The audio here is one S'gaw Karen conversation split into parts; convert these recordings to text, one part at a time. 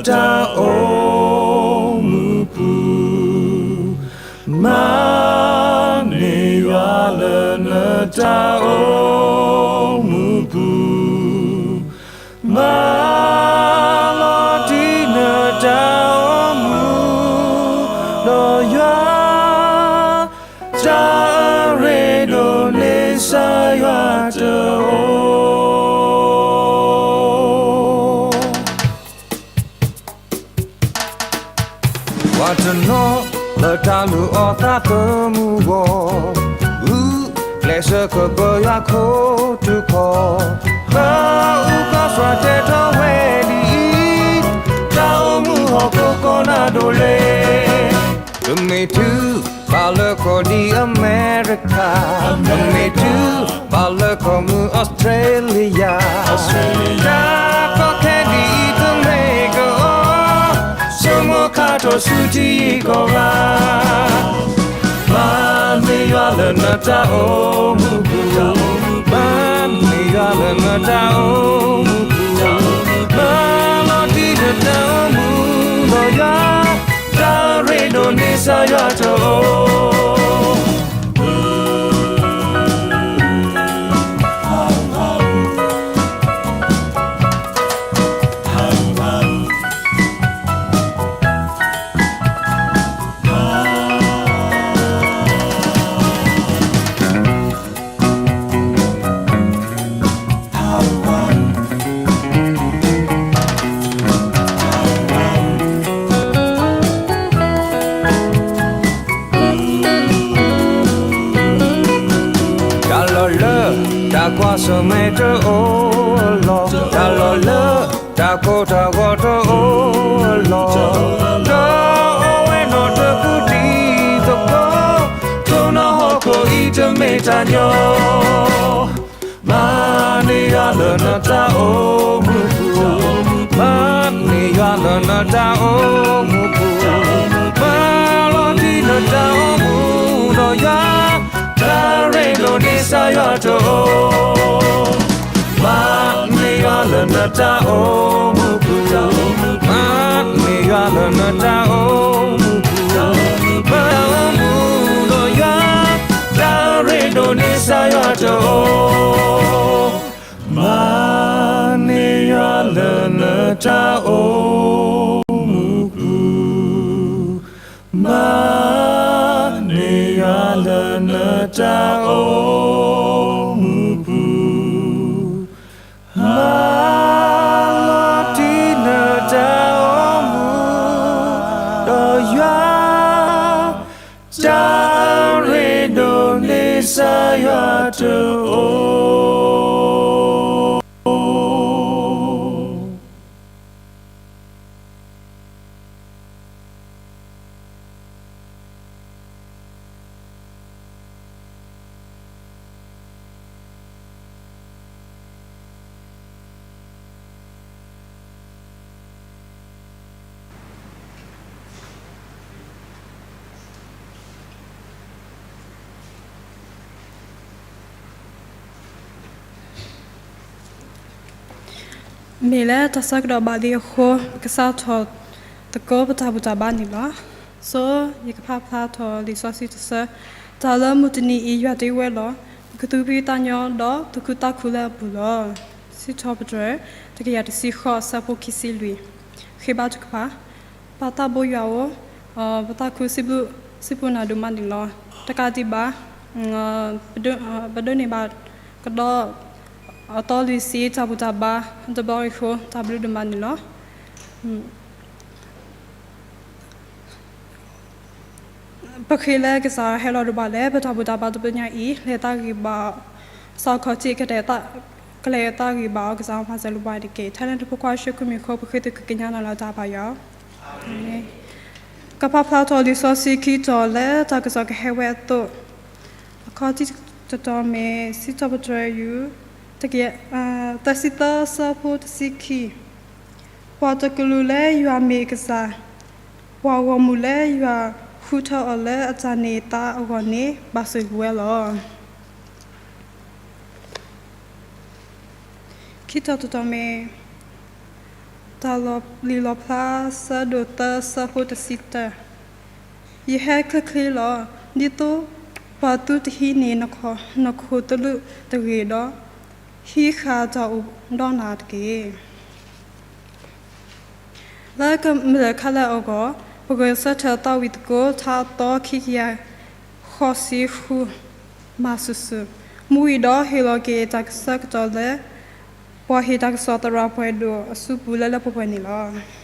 တၢ်အိၣ်မူပူၤ, မၤန့ၢ်ယွၤလၢနတၢ်အိၣ်မူပူၤ, မၤလီၤတံၢ်နတၢ်အိၣ်မူ, ဒီးယွၤ တၢ်အရ့ဒိၣ်န့ၣ် ကစၢ်ယွၤတအိၣ်. ပှၤတနီၤလၢတၢ်လုၢ်အီၣ်သးသမူအဂီၢ်, ဂုာ်ကျဲးစၢးကပၢယွၤခိၣ်ထူၣ်ကီၢ်, ပှၤအုၣ်ကီၢ်စှၤတဲထီၣ်ဝဲဒ်အံၤ, တၢ်အိၣ်မူဟီၣ်ခိၣ်ကီၢ်နၢ်ဒိၣ်လ့, ပမ့ၢ်တုၤဘၣ်လၢကီၢ်ဒ်အမဲရကၤ, ပမ့ၢ်တုၤဘၣ်လၢကီၢ်မုၢ်အီစထြ့လယါ, တၢ်ကီခဲဒ်အံၤတမ့ၢ်ကီး, ဆိကမိၣ်ခါထီၣ်ဆူထံဂုၤကီၢ်ဂၤ, မၤန့ၢ်ယွၤလၢနတၢ်အိၣ်မူပူၤ, မၤန့ၢ်ယွၤလၢနတၢ်အိၣ်မူပူၤ, မၤလီၤတံၢ်နတၢ်အိၣ်မူ, ဒီးယွၤ တၢ်အရ့ဒိၣ်န့ၣ် ကစၢ်ယွၤတအိၣ်. တၢ်လီၢ်လၢတၢ်ကွၢ်ဆၢၣ်မဲာ်တအိၣ်အလီၢ်, တၢ်လီၢ်လၢတၢ်ကိၢ်တၢ်ဂီၤတအိၣ်အလီၢ်, ဒီးအိၣ်ဝဲနီၢ်တပူၤတံၤသကိး, ထိၣ်နီၣ်ဟီၣ်ခိၣ်အံၤတမ့ၢ်တၢ်ညီ မၤန့ၢ်ယွၤလၢနတၢ်အိၣ်မူပူၤ, မၤန့ၢ်ယွၤလၢနတၢ်အိၣ်မူပူၤ, မၤလီၤတံၢ်နတၢ်အိၣ်မူ, ဒီးယွၤ တၢ်ရ့ဒိၣ်န့ၣ် ကစၢ်ယွၤတအိၣ်. မၤန့ၢ်ယွၤလၢနတၢ်အိၣ်မူပူၤ, မၤန့ၢ်ယွၤလၢနတၢ်အိၣ်မူပူၤ, မၤတၢ်အိၣ်မူဒီးယွၤ, တၢ်ရ့ဒိၣ်န့ၣ် ကစၢ်ယွၤတအိၣ်. မၤန့ၢ်ယွၤလၢနတၢ်အိၣ်မူပူၤ, မၤန့ၢ်ယွၤလၢနတၢ်အိၣ်မူပူၤ, မၤလီၤတံၢ်နတၢ်အိၣ်မူ, ဒီးယွၤ, တၢ်ရ့ဒိၣ်န့ၣ် ကစၢ်ယွၤတအိၣ်. မ့ၢ်လၢတၢ်ဆၢကတီၢ်ဘၣ်လံအဃိ, ပကစးထီၣ်သကိးပတၢ်ဘူၣ်တၢ်ဘါန့ၣ်လီၤ. ဆိယကဖးဖျါထီၣ်လံာ်စီဆှံတဆၢ, တၢ်လၢမုၢ်တနံၤအံၤယွၤတ့ဝဲလီၤ. ပကသူၣ်ဖှံသးညီဒီးသူၣ်ခုသးခုလၢအပူၤလီၤ. စံးထီၣ်ပတြၢၤ တကယၤတဆံဃိး အဆၢဖိခံဆံလွံၢ်. ဃ့ဘါထုကဖၣ်, ပၢ်သးဘိယွၤဧၢ, ပသးခုစံးဘျုးစံးဖှိၣ်နၤဒိၣ်မးန့ၣ်လီၤ. တကးဒံးဘၣ်, ပဒိးန့ၢ်ဘၣ်ကဒီး အသီလွံၢ်ဆံ တၢ်ဘူၣ်တၢ်ဘါတဘျီအံၤအဃိ တၢ်ဘျုးဒိၣ်မးန့ၣ်လီၤ. ပဃ့လၢကစၢ်ဟဲလီၤဒိၣ်ဘၣ်လၢပတၢ်ဘူၣ်တၢ်ဘါတဘျီညါအံၤ လဲၤသးဂံၢ်ဘါ, စီၢ်ခီၣ်ထံးကတဲာ်ကလဲၤသးဂံၢ်ဘါအီၤ ကစၢ်မၤစၢၤလိာ်ပှၤတက့ၢ်. ထဲန့ၣ်တပခီဆူခမံၤအဃိ ပဃ့သကွၢ်ကစၢ်ယွၤအတၢ်ဘါယွၤ. ကဖးဖျါထီၣ်လံာ်စီဆှံခံတီၤလၢတၢ်ကစီၣ်ကဟဲဝဲအသိး, အခီၣ်ထံးတတီၤမ့ၢ် စံးထီၣ်ပတြၢၤယွၤ, တကယၤ, သၢဆံသၢ အဆၢဖိတဆံခံ. ပှၤတကလုာ်လၢယွၤမ့ၢ်ကစၢ်, ပှၤဂီၢ်မုၢ်လၢယွၤဃုထၢအီၤလၢအတၢ်န့ၢ်သါအဂီၢ်န့ၣ် ဘၣ်ဆိၣ်ဂ့ၤဝဲလီၤ. ခံတီၤတတီၤမ့ၢ် တၢ်လီၢ်လံာ်လီၣ်ဖျါ ဆၢဒိၣ်သၢ ဆၢဖိတဆံတၢ, ယဟဲချ့ချ့လီၤ. ဒ်သိးပှၤသုတဟံးန့ၢ် နခိၣ်သလုးတဂ့ၤဒီး, ဟံးဃာ်တၢ်အိၣ်ဒီးနၤတက့ၢ်. လၢကမျၢၢ်ခဲလၢာ်အဂီၢ်, ပဂဲၤဆၢထၢၣ်သးဝံၣ်သကိး ထါအသီခံကယၤဃိးဆံဃု မးစုာ်စုာ်, မူဝံၤဒီးဟ့ၣ်လီၤက့ၤတၢ်ဆၢကတီၢ်လၢ ပှၤဟ့ၣ်တၢ်ကစီၣ်သရၣ်ပှဲၤဒိၣ်အစုပူၤလၢလၢပှဲၤပှဲၤန့ၣ်လီၤ.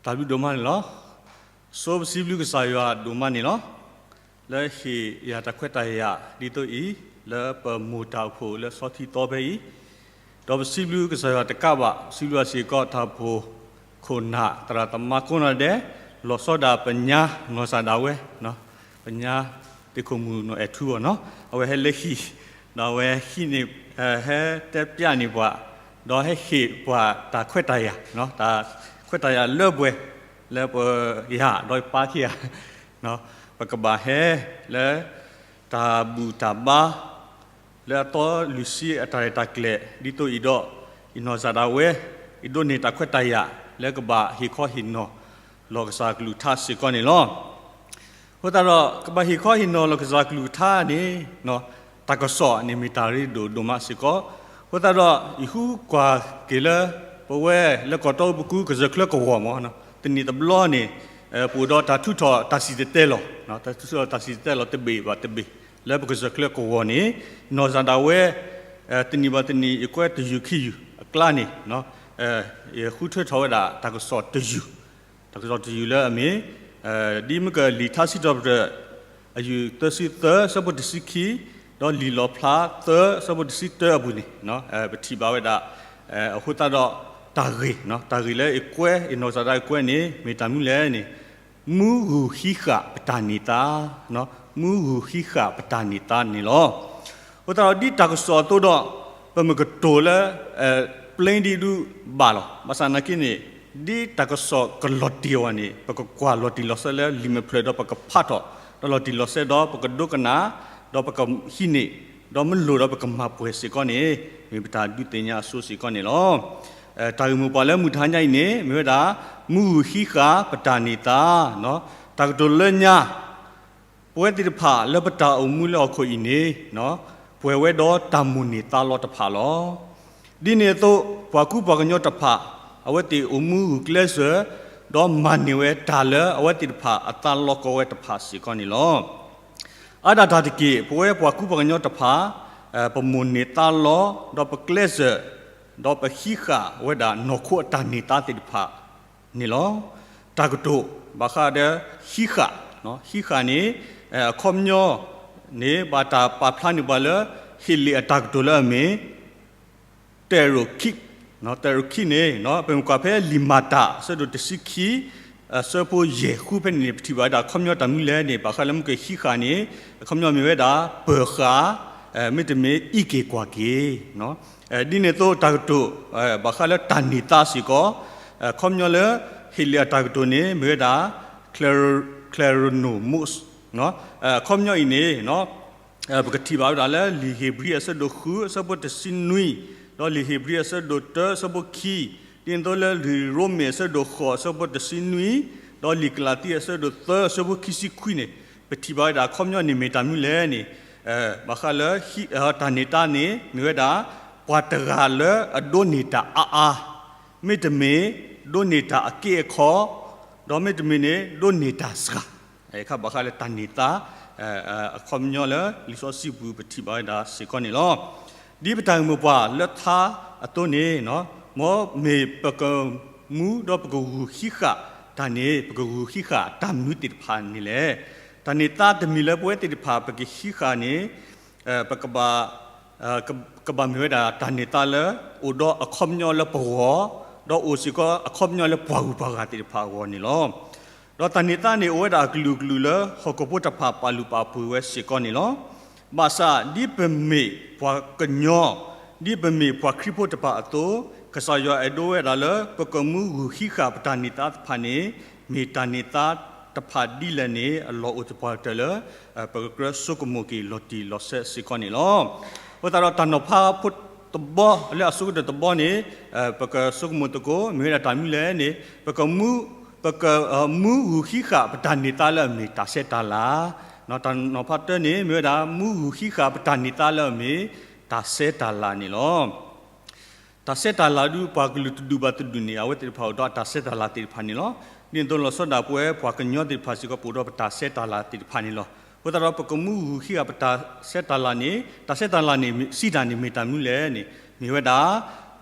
တၢ်ဘျုးဒိၣ်မးန့ၣ်လီၤ. စီပစံးဘျုးကစၢ်ယွၤဒိၣ်မးန့ၣ်လီၤ. လၢဟ့ၣ်ယၤတၢ်ခွဲးတၢ်ယာ်ဒ်သိးအံၤ, လၢပမိၢ်တၢ်အိၣ်ဖှိၣ်လၢဆီထံသီဖဲအံၤ, ဒီးပစံးဘျုးကစၢ်ယွၤတကးဘၣ်, ပစံးဘျုးစ့ၢ်ကီးတၢ်အိၣ်ဖှိၣ်ခိၣ်နၢ်သရၣ်သမါကိးနီၢ်ဒဲး, လီၤဆီဒၣ်ပညါနီၢ်စၢ်ဒၣ်ဝဲ, ပညါသ့ၣ်ခိၣ်မုၣ်နီၢ်အဲၣ်ထူအီၤနီၤ, အဝဲဟဲလၢဟံၣ်, ဒီးအဝဲဟံးန့ၢ်, ဟဲတဲပျးန့ၢ်ပှၤ, ဒီးဟဲဟ့ၣ်ပှၤတၢ်ခွဲးတၢ်ယာ်, တၢ်ခွဲးတၢ်ယာ်လၢပှဲၤ, လၢပယၤဒီးပၢ်ခံဂၤ, ပကဘၣ်ဟဲလၢ တၢ်ဘူၣ်တၢ်ဘါ လၢအသီလွံၢ်ဆံအတၢ်ရဲၣ်တၢ်ကျဲၤ ဒ်သိးအံၤဒီး, ယနီၢ်စၢ်ဒၣ်ဝဲ, ယဒိးန့ၢ်တၢ်ခွဲးတၢ်ယာ် လၢကဘၣ်ဟ့ၣ်ခီဟ့ၣ်နီၤ လီၢ်ကစၢ်ကလုၢ်ကထါစ့ၢ်ကီးန့ၣ်လီၤ. အဃိသတးဒီး ကဘၣ်ဟ့ၣ်ခီဟ့ၣ်နီၤလီၢ်ကစၢ်ကလုၢ်ကထါန့ၣ်, တၢ်ကစီၣ်န့ၣ်မ့ၢ်တၢ်ရ့ဒိၣ်ဒိၣ်မးစ့ၢ်ကီး, အဃိသတးဒီး ယဃုကွၢ်က့ၤလၢ ပဝဲလၢကီၢ်တီပူၤကစၢၢ်ချၢကဝီၤမး, တနံၣ်တဘျီန့ၣ်, ပအိၣ်ဒီးတၢ်ထုးထီၣ်တၢ်စံၣ်တဲၤတဲလီၤ, တၢ်ထုးထီၣ်တၢ်စံၣ်တဲၤတဲလီၤတဘ့ၣ်ဘၣ်တဘ့ၣ် လၢပကစၢၢ်ချၢကဝီၤန့ၣ်, နီၢ်စၢ်ဒၣ်ဝဲ, တနံၣ်ဘၣ်တနံၣ် ယကွဲးတယုၢ်ခံယုၢ်အကျါန့ၣ်, ယဃုထၢထီၣ်ဝဲဒၣ်တၢ်ကစီၣ်တယုၢ်, တၢ်ကစီၣ်တယုၢ်လၢအမ့ၢ်, ဒ်မ့ၢ်ကလံာ်ထါစံးထီၣ်ပတြၢၤ အယုၢ်သၢဆံသၢ ဆၢဖိတဆံခံ, ဒီးလံာ်လီၣ်ဖျါသၢ ဆၢဖိတဆံတၢအပူၤန့ၣ်, ပထံၣ်ဘၣ်ဝဲဒၣ်, အဃိသတးဒီး, တၢ်ဂ့ၢ်, တၢ်ဂ့ၢ်လၢအကွဲး, ယနီၢ်စၢ်ဒၣ်အကွဲးန့ၣ် မ့ၢ်တၢ်မနုၤလဲၣ်န့ၣ်, မူဂုာ်ဟံးဃာ်ပတၢ်န့ၢ်သါ, မူဂုာ်ဟံးဃာ်ပတၢ်န့ၢ်သါန့ၣ်လီၤ. အဃိသတးဒီးဒ်တၢ်ကစီၣ်အသိးဒီး, ပမ့ၢ်ကတိၤလၢ, ပျ့ဒ်ဒုးဘၣ်လီၤ. ဘၣ်ဆၣ်နာ်က့န့ၣ်, ဒ်တၢ်ကစီၣ်ကလီၤတံၢ်အဂီၢ်န့ၣ် ပကကွၢ်လီၤတံၢ်လီၤဆဲးလၢလံာ်မဲာ်ဖျၢၣ်ဒီးပကဖးထီၣ်, ဒီးလီၤတံၢ်လီၤဆဲးဒီးပကဒိကနၣ်, ဒီးပကဟံးန့ၢ်, ဒီးမ့ၢ်လိၣ်ဒီးပကမၤပှဲၤစ့ၢ်ကီးန့ၣ်, မ့ၢ်ပတၢ်ဒုးသ့ၣ်ညါအစိစ့ၢ်ကီးန့ၣ်လီၤ. တၢ်ဂ့ၢ်မိၢ်ပှၢ်လၢမုၢ်တဟါညါအံၤန့ၣ် မ့ၢ်ဝဲဒၣ်, မူဂုာ်ဟံးဃာ်ပတၢ်န့ၢ်သါ, တၢ်ကတိၤလၢညါ ပဝဲသ့ၣ်တဖၣ်လၢပတၢ်အိၣ်မူလၢဟီၣ်ခိၣ်အံၤန့ၣ်, ပှဲၤဝဲဒီးတၢ်မိၣ်န့ၢ်သးလီတဖၣ်လီၤ. ဒ်န့ၣ်အသိး ပှၤကူပှၤကညီတဖၣ် အဝဲသ့ၣ်အိၣ်မူဂုာ်ကျဲးစၢး, ဒီးမၤန့ၢ်ဝဲတၢ်လၢအဝဲသ့ၣ်တဖၣ်အသးလီကီဝဲတဖၣ်စ့ၢ်ကီးန့ၣ်လီၤ. အါဒၣ်တၢ်တက့ၢ် ပဝဲပှၤကူပှၤကညီတဖၣ် ပမိၣ်န့ၢ်သးလီ, ဒီးပကျဲးစၢး, ဒီးပဟံးဃာ်ဝဲဒၣ်နီၢ်ခိအတၢ်န့ၢ်သါသ့ၣ်တဖၣ်န့ၣ်လီၤ. တၢ်ကတိၤ ဘၣ်ဃးဒီးဟံးဃာ်, ဟံးဃာ်န့ၣ် အခီပညီန့ၣ် ဘၣ်တၢ်ပာ်ဖျါန့ၢ်ပှၤလၢ ဟ့းလ့ၣ်အတၢ်ကတိၤလၢအမ့ၢ် တဲရိၣ်ခံ, တဲရိၣ်ခံန့ၣ် ပမ့ၢ်ကွၢ်ဖဲလံာ်မၤတၢ် အဆၢဒိၣ်တဆံခံ, အဆၢဖိယဲၢ်ဃုဖဲန့ၣ်န့ၣ် ပထံၣ်ဘၣ်ဝဲဒၣ်အခီပညီတၢ်မနုၤလဲၣ်န့ၣ် ဘၣ်ဃးလၢမ့ၢ်ကဟံးဃာ်န့ၣ် အခီပညီမ့ၢ်ဝဲဒၣ် ပၢၤဃာ်, မ့တမ့ၢ်အံးက့ၤကွၢ်က့ၤ ဒ်န့ၣ်အသိးတၢ်ကတိၤ ဘၣ်ဃးလၢတၢ်န့ၢ်သါစ့ၢ်ကီး အခီပညီလၢ ဟ့းလ့ၣ်အတၢ်ကတိၤန့ၣ် မ့ၢ်ဝဲဒၣ် clear-, claremnos. အခီပညီအံၤန့ၣ် ပကထံၣ်ဘၣ်ဝဲဒၣ်လၢလံာ်ဧ့ၤဘြံၤအဆၢဒိၣ်ဃု အဆၢဖိတဆံနွံ, ဒီးလံာ်ဧ့ၤဘြံၤအဆၢဒိၣ်တၢ အဆၢဖိခံ, ဒ်န့ၣ်အသိးလၢလံာ်ရိမ့ၤအဆၢဒိၣ်ဃိး အဆၢဖိတဆံနွံ, ဒီးလံာ်ကလၤတံအဆၢဒိၣ်သၢ အဆၢဖိခံဆံခွံန့ၣ် ပထံၣ်ဘၣ်ဝဲဒၣ်အခီပညီန့ၣ်မ့ၢ်တၢ်မနုၤလဲၣ်န့ၣ် ဘၣ်ဃးလၢ တၢ်န့ၢ်သါန့ၣ် မ့ၢ်ဝဲဒၣ် ပှၤတဂၤလၢအဒိးန့ၢ်တၢ်အါအါ, မ့တမ့ၢ် ဒိးန့ၢ်တၢ်အက့အခီ, ဒီးမ့တမ့ၢ်န့ၣ် ဒိးန့ၢ်တၢ်စှၤ, ခါဘၣ်ဃးလၢတၢ်န့ၢ်သါ အခီပညီလၢလံာ်စီဆှံပူၤပထံၣ်ဘၣ်ဝဲဒၣ်စ့ၢ်ကီးန့ၣ်လီၤ. ဒ်ပတၢ်ဂ့ၢ်မိၢ်ပှၢ်လၢထါအသိးန့ၣ် မ်မ့ၢ်ပကမူဒီးပကဂုာ်ဟံးဃာ်တၢ်န့ၣ် ပကဂုာ်ဟံးဃာ်တၢ်မနုၤသ့ၣ်တဖၣ်န့ၣ်လဲၣ်. တၢ်န့ၢ်သါတမံၤလၢပဝဲသ့ၣ်တဖၣ်ပကဟံးဃာ်န့ၣ် ပကဘၣ် ကဘၣ်မ့ၢ်ဝဲဒၣ်တၢ်န့ၢ်သါလၢ အိၣ်ဒီးအခီပညီလၢပဂီၢ်, ဒီးအိၣ်စ့ၢ်ကီးအခီပညီလၢပှၤဂုၤပှၤဂၤသ့ၣ်တဖၣ်အဂီၢ်န့ၣ်လီၤ. ဒီးတၢ်န့ၢ်သါန့ၣ် အိၣ်ဝဲဒၣ်အကလုာ်ကလုာ်လၢဟီၣ်ခိၣ်ဖိတဖၣ်ပာ်လုၢ်ပာ်ပှ့ၤဝဲစ့ၢ်ကီးန့ၣ်လီၤ. ဘၣ်ဆၣ်ဒ်ပမ့ၢ်ပှၤကညီ, ဒ်ပမ့ၢ်ပှၤခရံာ်ဖိတဖၣ်အသိး, ကစၢ်ယွၤအဲၣ်ဒိးဝဲဒၣ်လၢ ပကမူဂုာ်ဟံးဃာ်ပတၢ်န့ၢ်သါတဖၣ်န့ၣ် မ့ၢ်တၢ်န့ၢ်သါတဖၣ်ဒ်လဲၣ်န့ၣ် အလီၢ်အိၣ်သပှၢ်ကတၢၢ်လၢ ပကကြၢးဆိကမိၣ်က့ၤလီၤတံၢ်လီၤဆဲးစ့ၢ်ကီးန့ၣ်လီၤ. အဃိသတးဒီးတၢ်နီၤဖးဖိတဘီလၢအဆိကတၢၢ်တဘီန့ၣ် ပကဆိကမိၣ်သကိး မ့ၢ်ဝဲဒၣ်တၢ်မနုၤလဲၣ်န့ၣ် ပကမူ, ပကမူဂုာ်ဟံးဃာ်ပတၢ်န့ၢ်သါလၢအမ့ၢ်တၢ်ဆဲးတၢ်လၤ, တၢ်နီၤဖးတၢန့ၣ် မ့ၢ်ဝဲဒၣ် မူဂုာ်ဟံးဃာ်ပတၢ်န့ၢ်သါလၢအမ့ၢ်တၢ်ဆဲးတၢ်လၤန့ၣ်လီၤ. တၢ်ဆဲးတၢ်လၤဒုးပှၤကလုာ်တဒူၣ်ဘၣ်တဒူၣ်န့ၣ် အဝဲသ့ၣ်တဖၣ်အိၣ်ဒီးအတၢ်ဆဲးတၢ်လၤသ့ၣ်တဖၣ်န့ၣ်လီၤ. ဒ်န့ၣ်အသိးလီၤဆီဒၣ်ပဝဲပှၤကညီသ့ၣ်တဖၣ်စ့ၢ်ကီး ပအိၣ်ဒီးပတၢ်ဆဲးတၢ်လၤသ့ၣ်တဖၣ်န့ၣ်လီၤ. အဃိသတးဒီးပကမူဂုာ်ဟံးဃာ်ပတၢ်ဆဲးတၢ်လၤန့ၣ် တၢ်ဆဲးတၢ်လၤန့ၣ် စံးတၢ်န့ၣ်မ့ၢ်တၢ်မနုၤလဲၣ်န့ၣ် မ့ၢ်ဝဲဒၣ်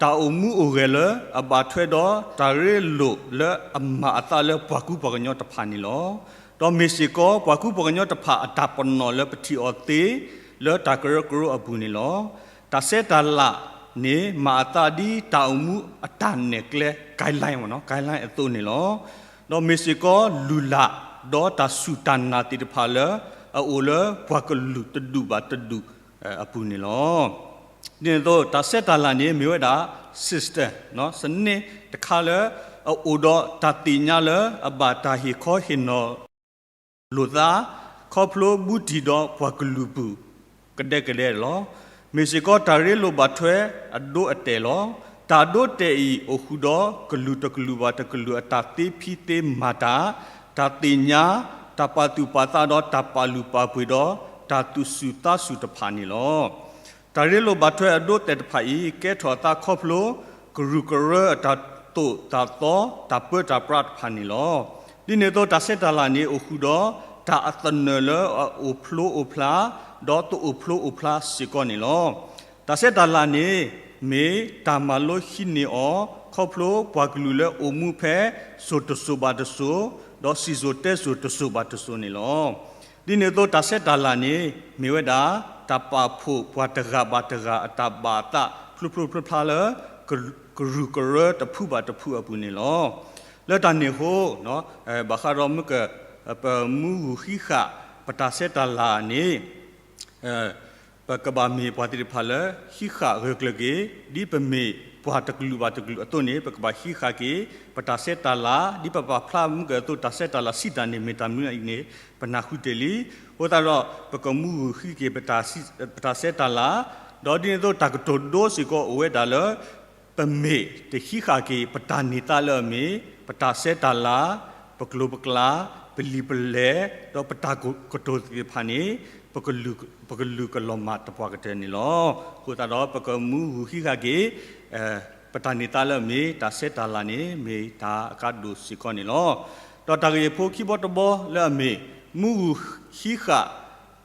တၢ်အိၣ်မူအိၣ်ဂဲၤလၢအဘၣ်ထွဲဒီးတၢ်ရ့လိာ်လၢအမၤအသးလၢပှၤကူပှၤကညီတဖၣ်န့ၣ်လီၤ. ဒီးမ့ၢ်စ့ၢ်ကီးပှၤကူပှၤကညီတဖၣ်အတၢ်ပနီၣ်လၢပထံၣ်အီၤသ့ လၢတၢ်ကရၢကရိအပူၤန့ၣ်လီၤ. တၢ်ဆဲးတၢ်လၤန့ၣ် မၤအသးဒ်တၢ်အိၣ်မူအတၢ်နဲၣ်ကျဲ guideline မ့ၢ်နီၤ guideline အသိးန့ၣ်လီၤ. ဒီးမ့ၢ်စ့ၢ်ကီးလုၢ်လၢ် ဒီးတၢ်စူၢ်တၢ်နာ်သ့ၣ်တဖၣ်လၢ အအိၣ်လၢပှၤကလုာ်တဒူၣ်ဘၣ်တဒူၣ်အပူၤန့ၣ်လီၤ. ဒ်န့ၣ်အသိး တၢ်ဆဲးတၢ်လၤန့ၣ် မ့ၢ်ဝဲဒၣ် system စနစ်တခါလၢ အအိၣ်ဒီးတၢ်သ့ၣ်ညါလၢအဘၣ်တၢ်ဟ့ၣ်ခီဟ့ၣ်နီၤ လိာ်သး ခီဖျိဘူးတံၢ်ဒီးပှၤကလုာ်ပူၤ ကဒဲကဒဲလီၤ. မ့ၢ်စ့ၢ်ကီးတၢ်ရ့လိာ်ဘၣ်ထွဲအဒိအတဲာ်လီၤ. တၢ်ဒိတဲာ်အံၤ အိၣ်ဃုာ်ဒီးကလုာ်တကလုာ်ဘၣ်တကလုာ်အတၢ်သ့ဖံသ့မၤတၢ်, တၢ်သ့ၣ်ညါ, တၢ်ပာ်သူၣ်ပာ်သးဒီးတၢ်ပာ်လုၢ်ပာ်ပှ့ၤဒီး တၢ်သူၣ်စူၤသးစူၤတဖၣ်န့ၣ်လီၤ. တၢ်ရ့လိာ်ဘၣ်ထွဲအဒိတဲာ်တဖၣ်အံၤ ကဲထီၣ်အသးခီဖျိ ကရူၢ်ကရၢအတၢ်သိၣ်တၢ်သီ တၢ်ပၢတၢ်ပြးတဖၣ်န့ၣ်လီၤ. ဒ်န့ၣ်အသိး တၢ်ဆဲးတၢ်လၤန့ၣ် အိၣ်ဃုာ်ဒီးတၢ်အသနၢၣ်လၢအအိၣ်ဖျိအိၣ်ဖျါ ဒီးတအိၣ်ဖျိအိၣ်ဖျါစ့ၢ်ကီးန့ၣ်လီၤ. တၢ်ဆဲးတၢ်လၤန့ၣ် မ့ၢ်တၢ်မၤလိဟံးန့ၢ်အီၤ ခီဖျိပှၤကလုာ်လၢအိၣ်မူဖဲစိၤတစိၤဘၣ်တစိၤ ဒီးစံၣ်စိၤတဲစိၤတစိၤဘၣ်တစိၤန့ၣ်လီၤ. ဒ်န့ၣ်အသိး တၢ်ဆဲးတၢ်လၤန့ၣ် မ့ၢ်ဝဲဒၣ် တၢ်ပာ်ဖှိၣ်ပှၤတဂၤဘၣ်တဂၤအတၢ်ဘၣ်အသး ဖျိဖျိဖျါဖျါလၢ ကရူၢ်ကရၢတဖုဘၣ်တဖုအပူၤန့ၣ်လီၤ. လၢတၢ်န့ၣ်အဃိ ဘၣ်ဃးဒီးမ့ၢ်က ပမူဂုာ်ဟံးဃာ် ပတၢ်ဆဲးတၢ်လၤန့ၣ် ပကဘၣ်မ့ၢ်ပှၤသ့ၣ်တဖၣ်လၢ ဟံးဃာ်ဂၢၢ်ကျၢၤက့ၤ ဒ်ပမ့ၢ်ပှၤတကလုာ်ဘၣ်တကလုာ်အသိးန့ၣ် ပကဘၣ်ဟံးဃာ်က့ၤ ပတၢ်ဆဲးတၢ်လၤ ဒ်ပပာ်ဖျါမ့ၢ်ကသိး တၢ်ဆဲးတၢ်လၤစံးတၢ်န့ၣ် မ့ၢ်တၢ်မနုၤအံၤန့ၣ် ပနၢ်ဟူတ့ၢ်လံ. အဃိသတးဒီး ပကမူဂုာ်ဟံးက့ၤ ပတၢ်ဆဲးတၢ်လၤ ဒီးဒ်န့ၣ်အသိး တၢ်ကတိၤဒိစ့ၢ်ကီးအိၣ်ဝဲဒၣ်လၢ ပမ့ၢ်တဟံးဃာ်က့ၤ ပတၢ်န့ၢ်သါလၢအမ့ၢ် ပတၢ်ဆဲးတၢ်လၤ ပကျိၤပကျါ ပလံာ်ပလဲၢ် ဒီးပတၢ်ကတိၤသ့ၣ်တဖၣ်န့ၣ် ပကလူၤကလီၤမၢ်တပှၢ်ကတၢၢ်န့ၣ်လီၤ. အဃိသတးဒီး ပကမူဂူၤဟံးဃာ်က့ၤ ပတၢ်န့ၢ်သါလၢအမ့ၢ် တၢ်ဆဲးတၢ်လၤန့ၣ် မ့ၢ်တၢ်အကါဒိၣ်စ့ၢ်ကီးန့ၣ်လီၤ. ဒီးတၢ်ဂ့ၢ်ဖိခံဘီတဘီလၢအမ့ၢ် မူဂူၤဟံးဃာ်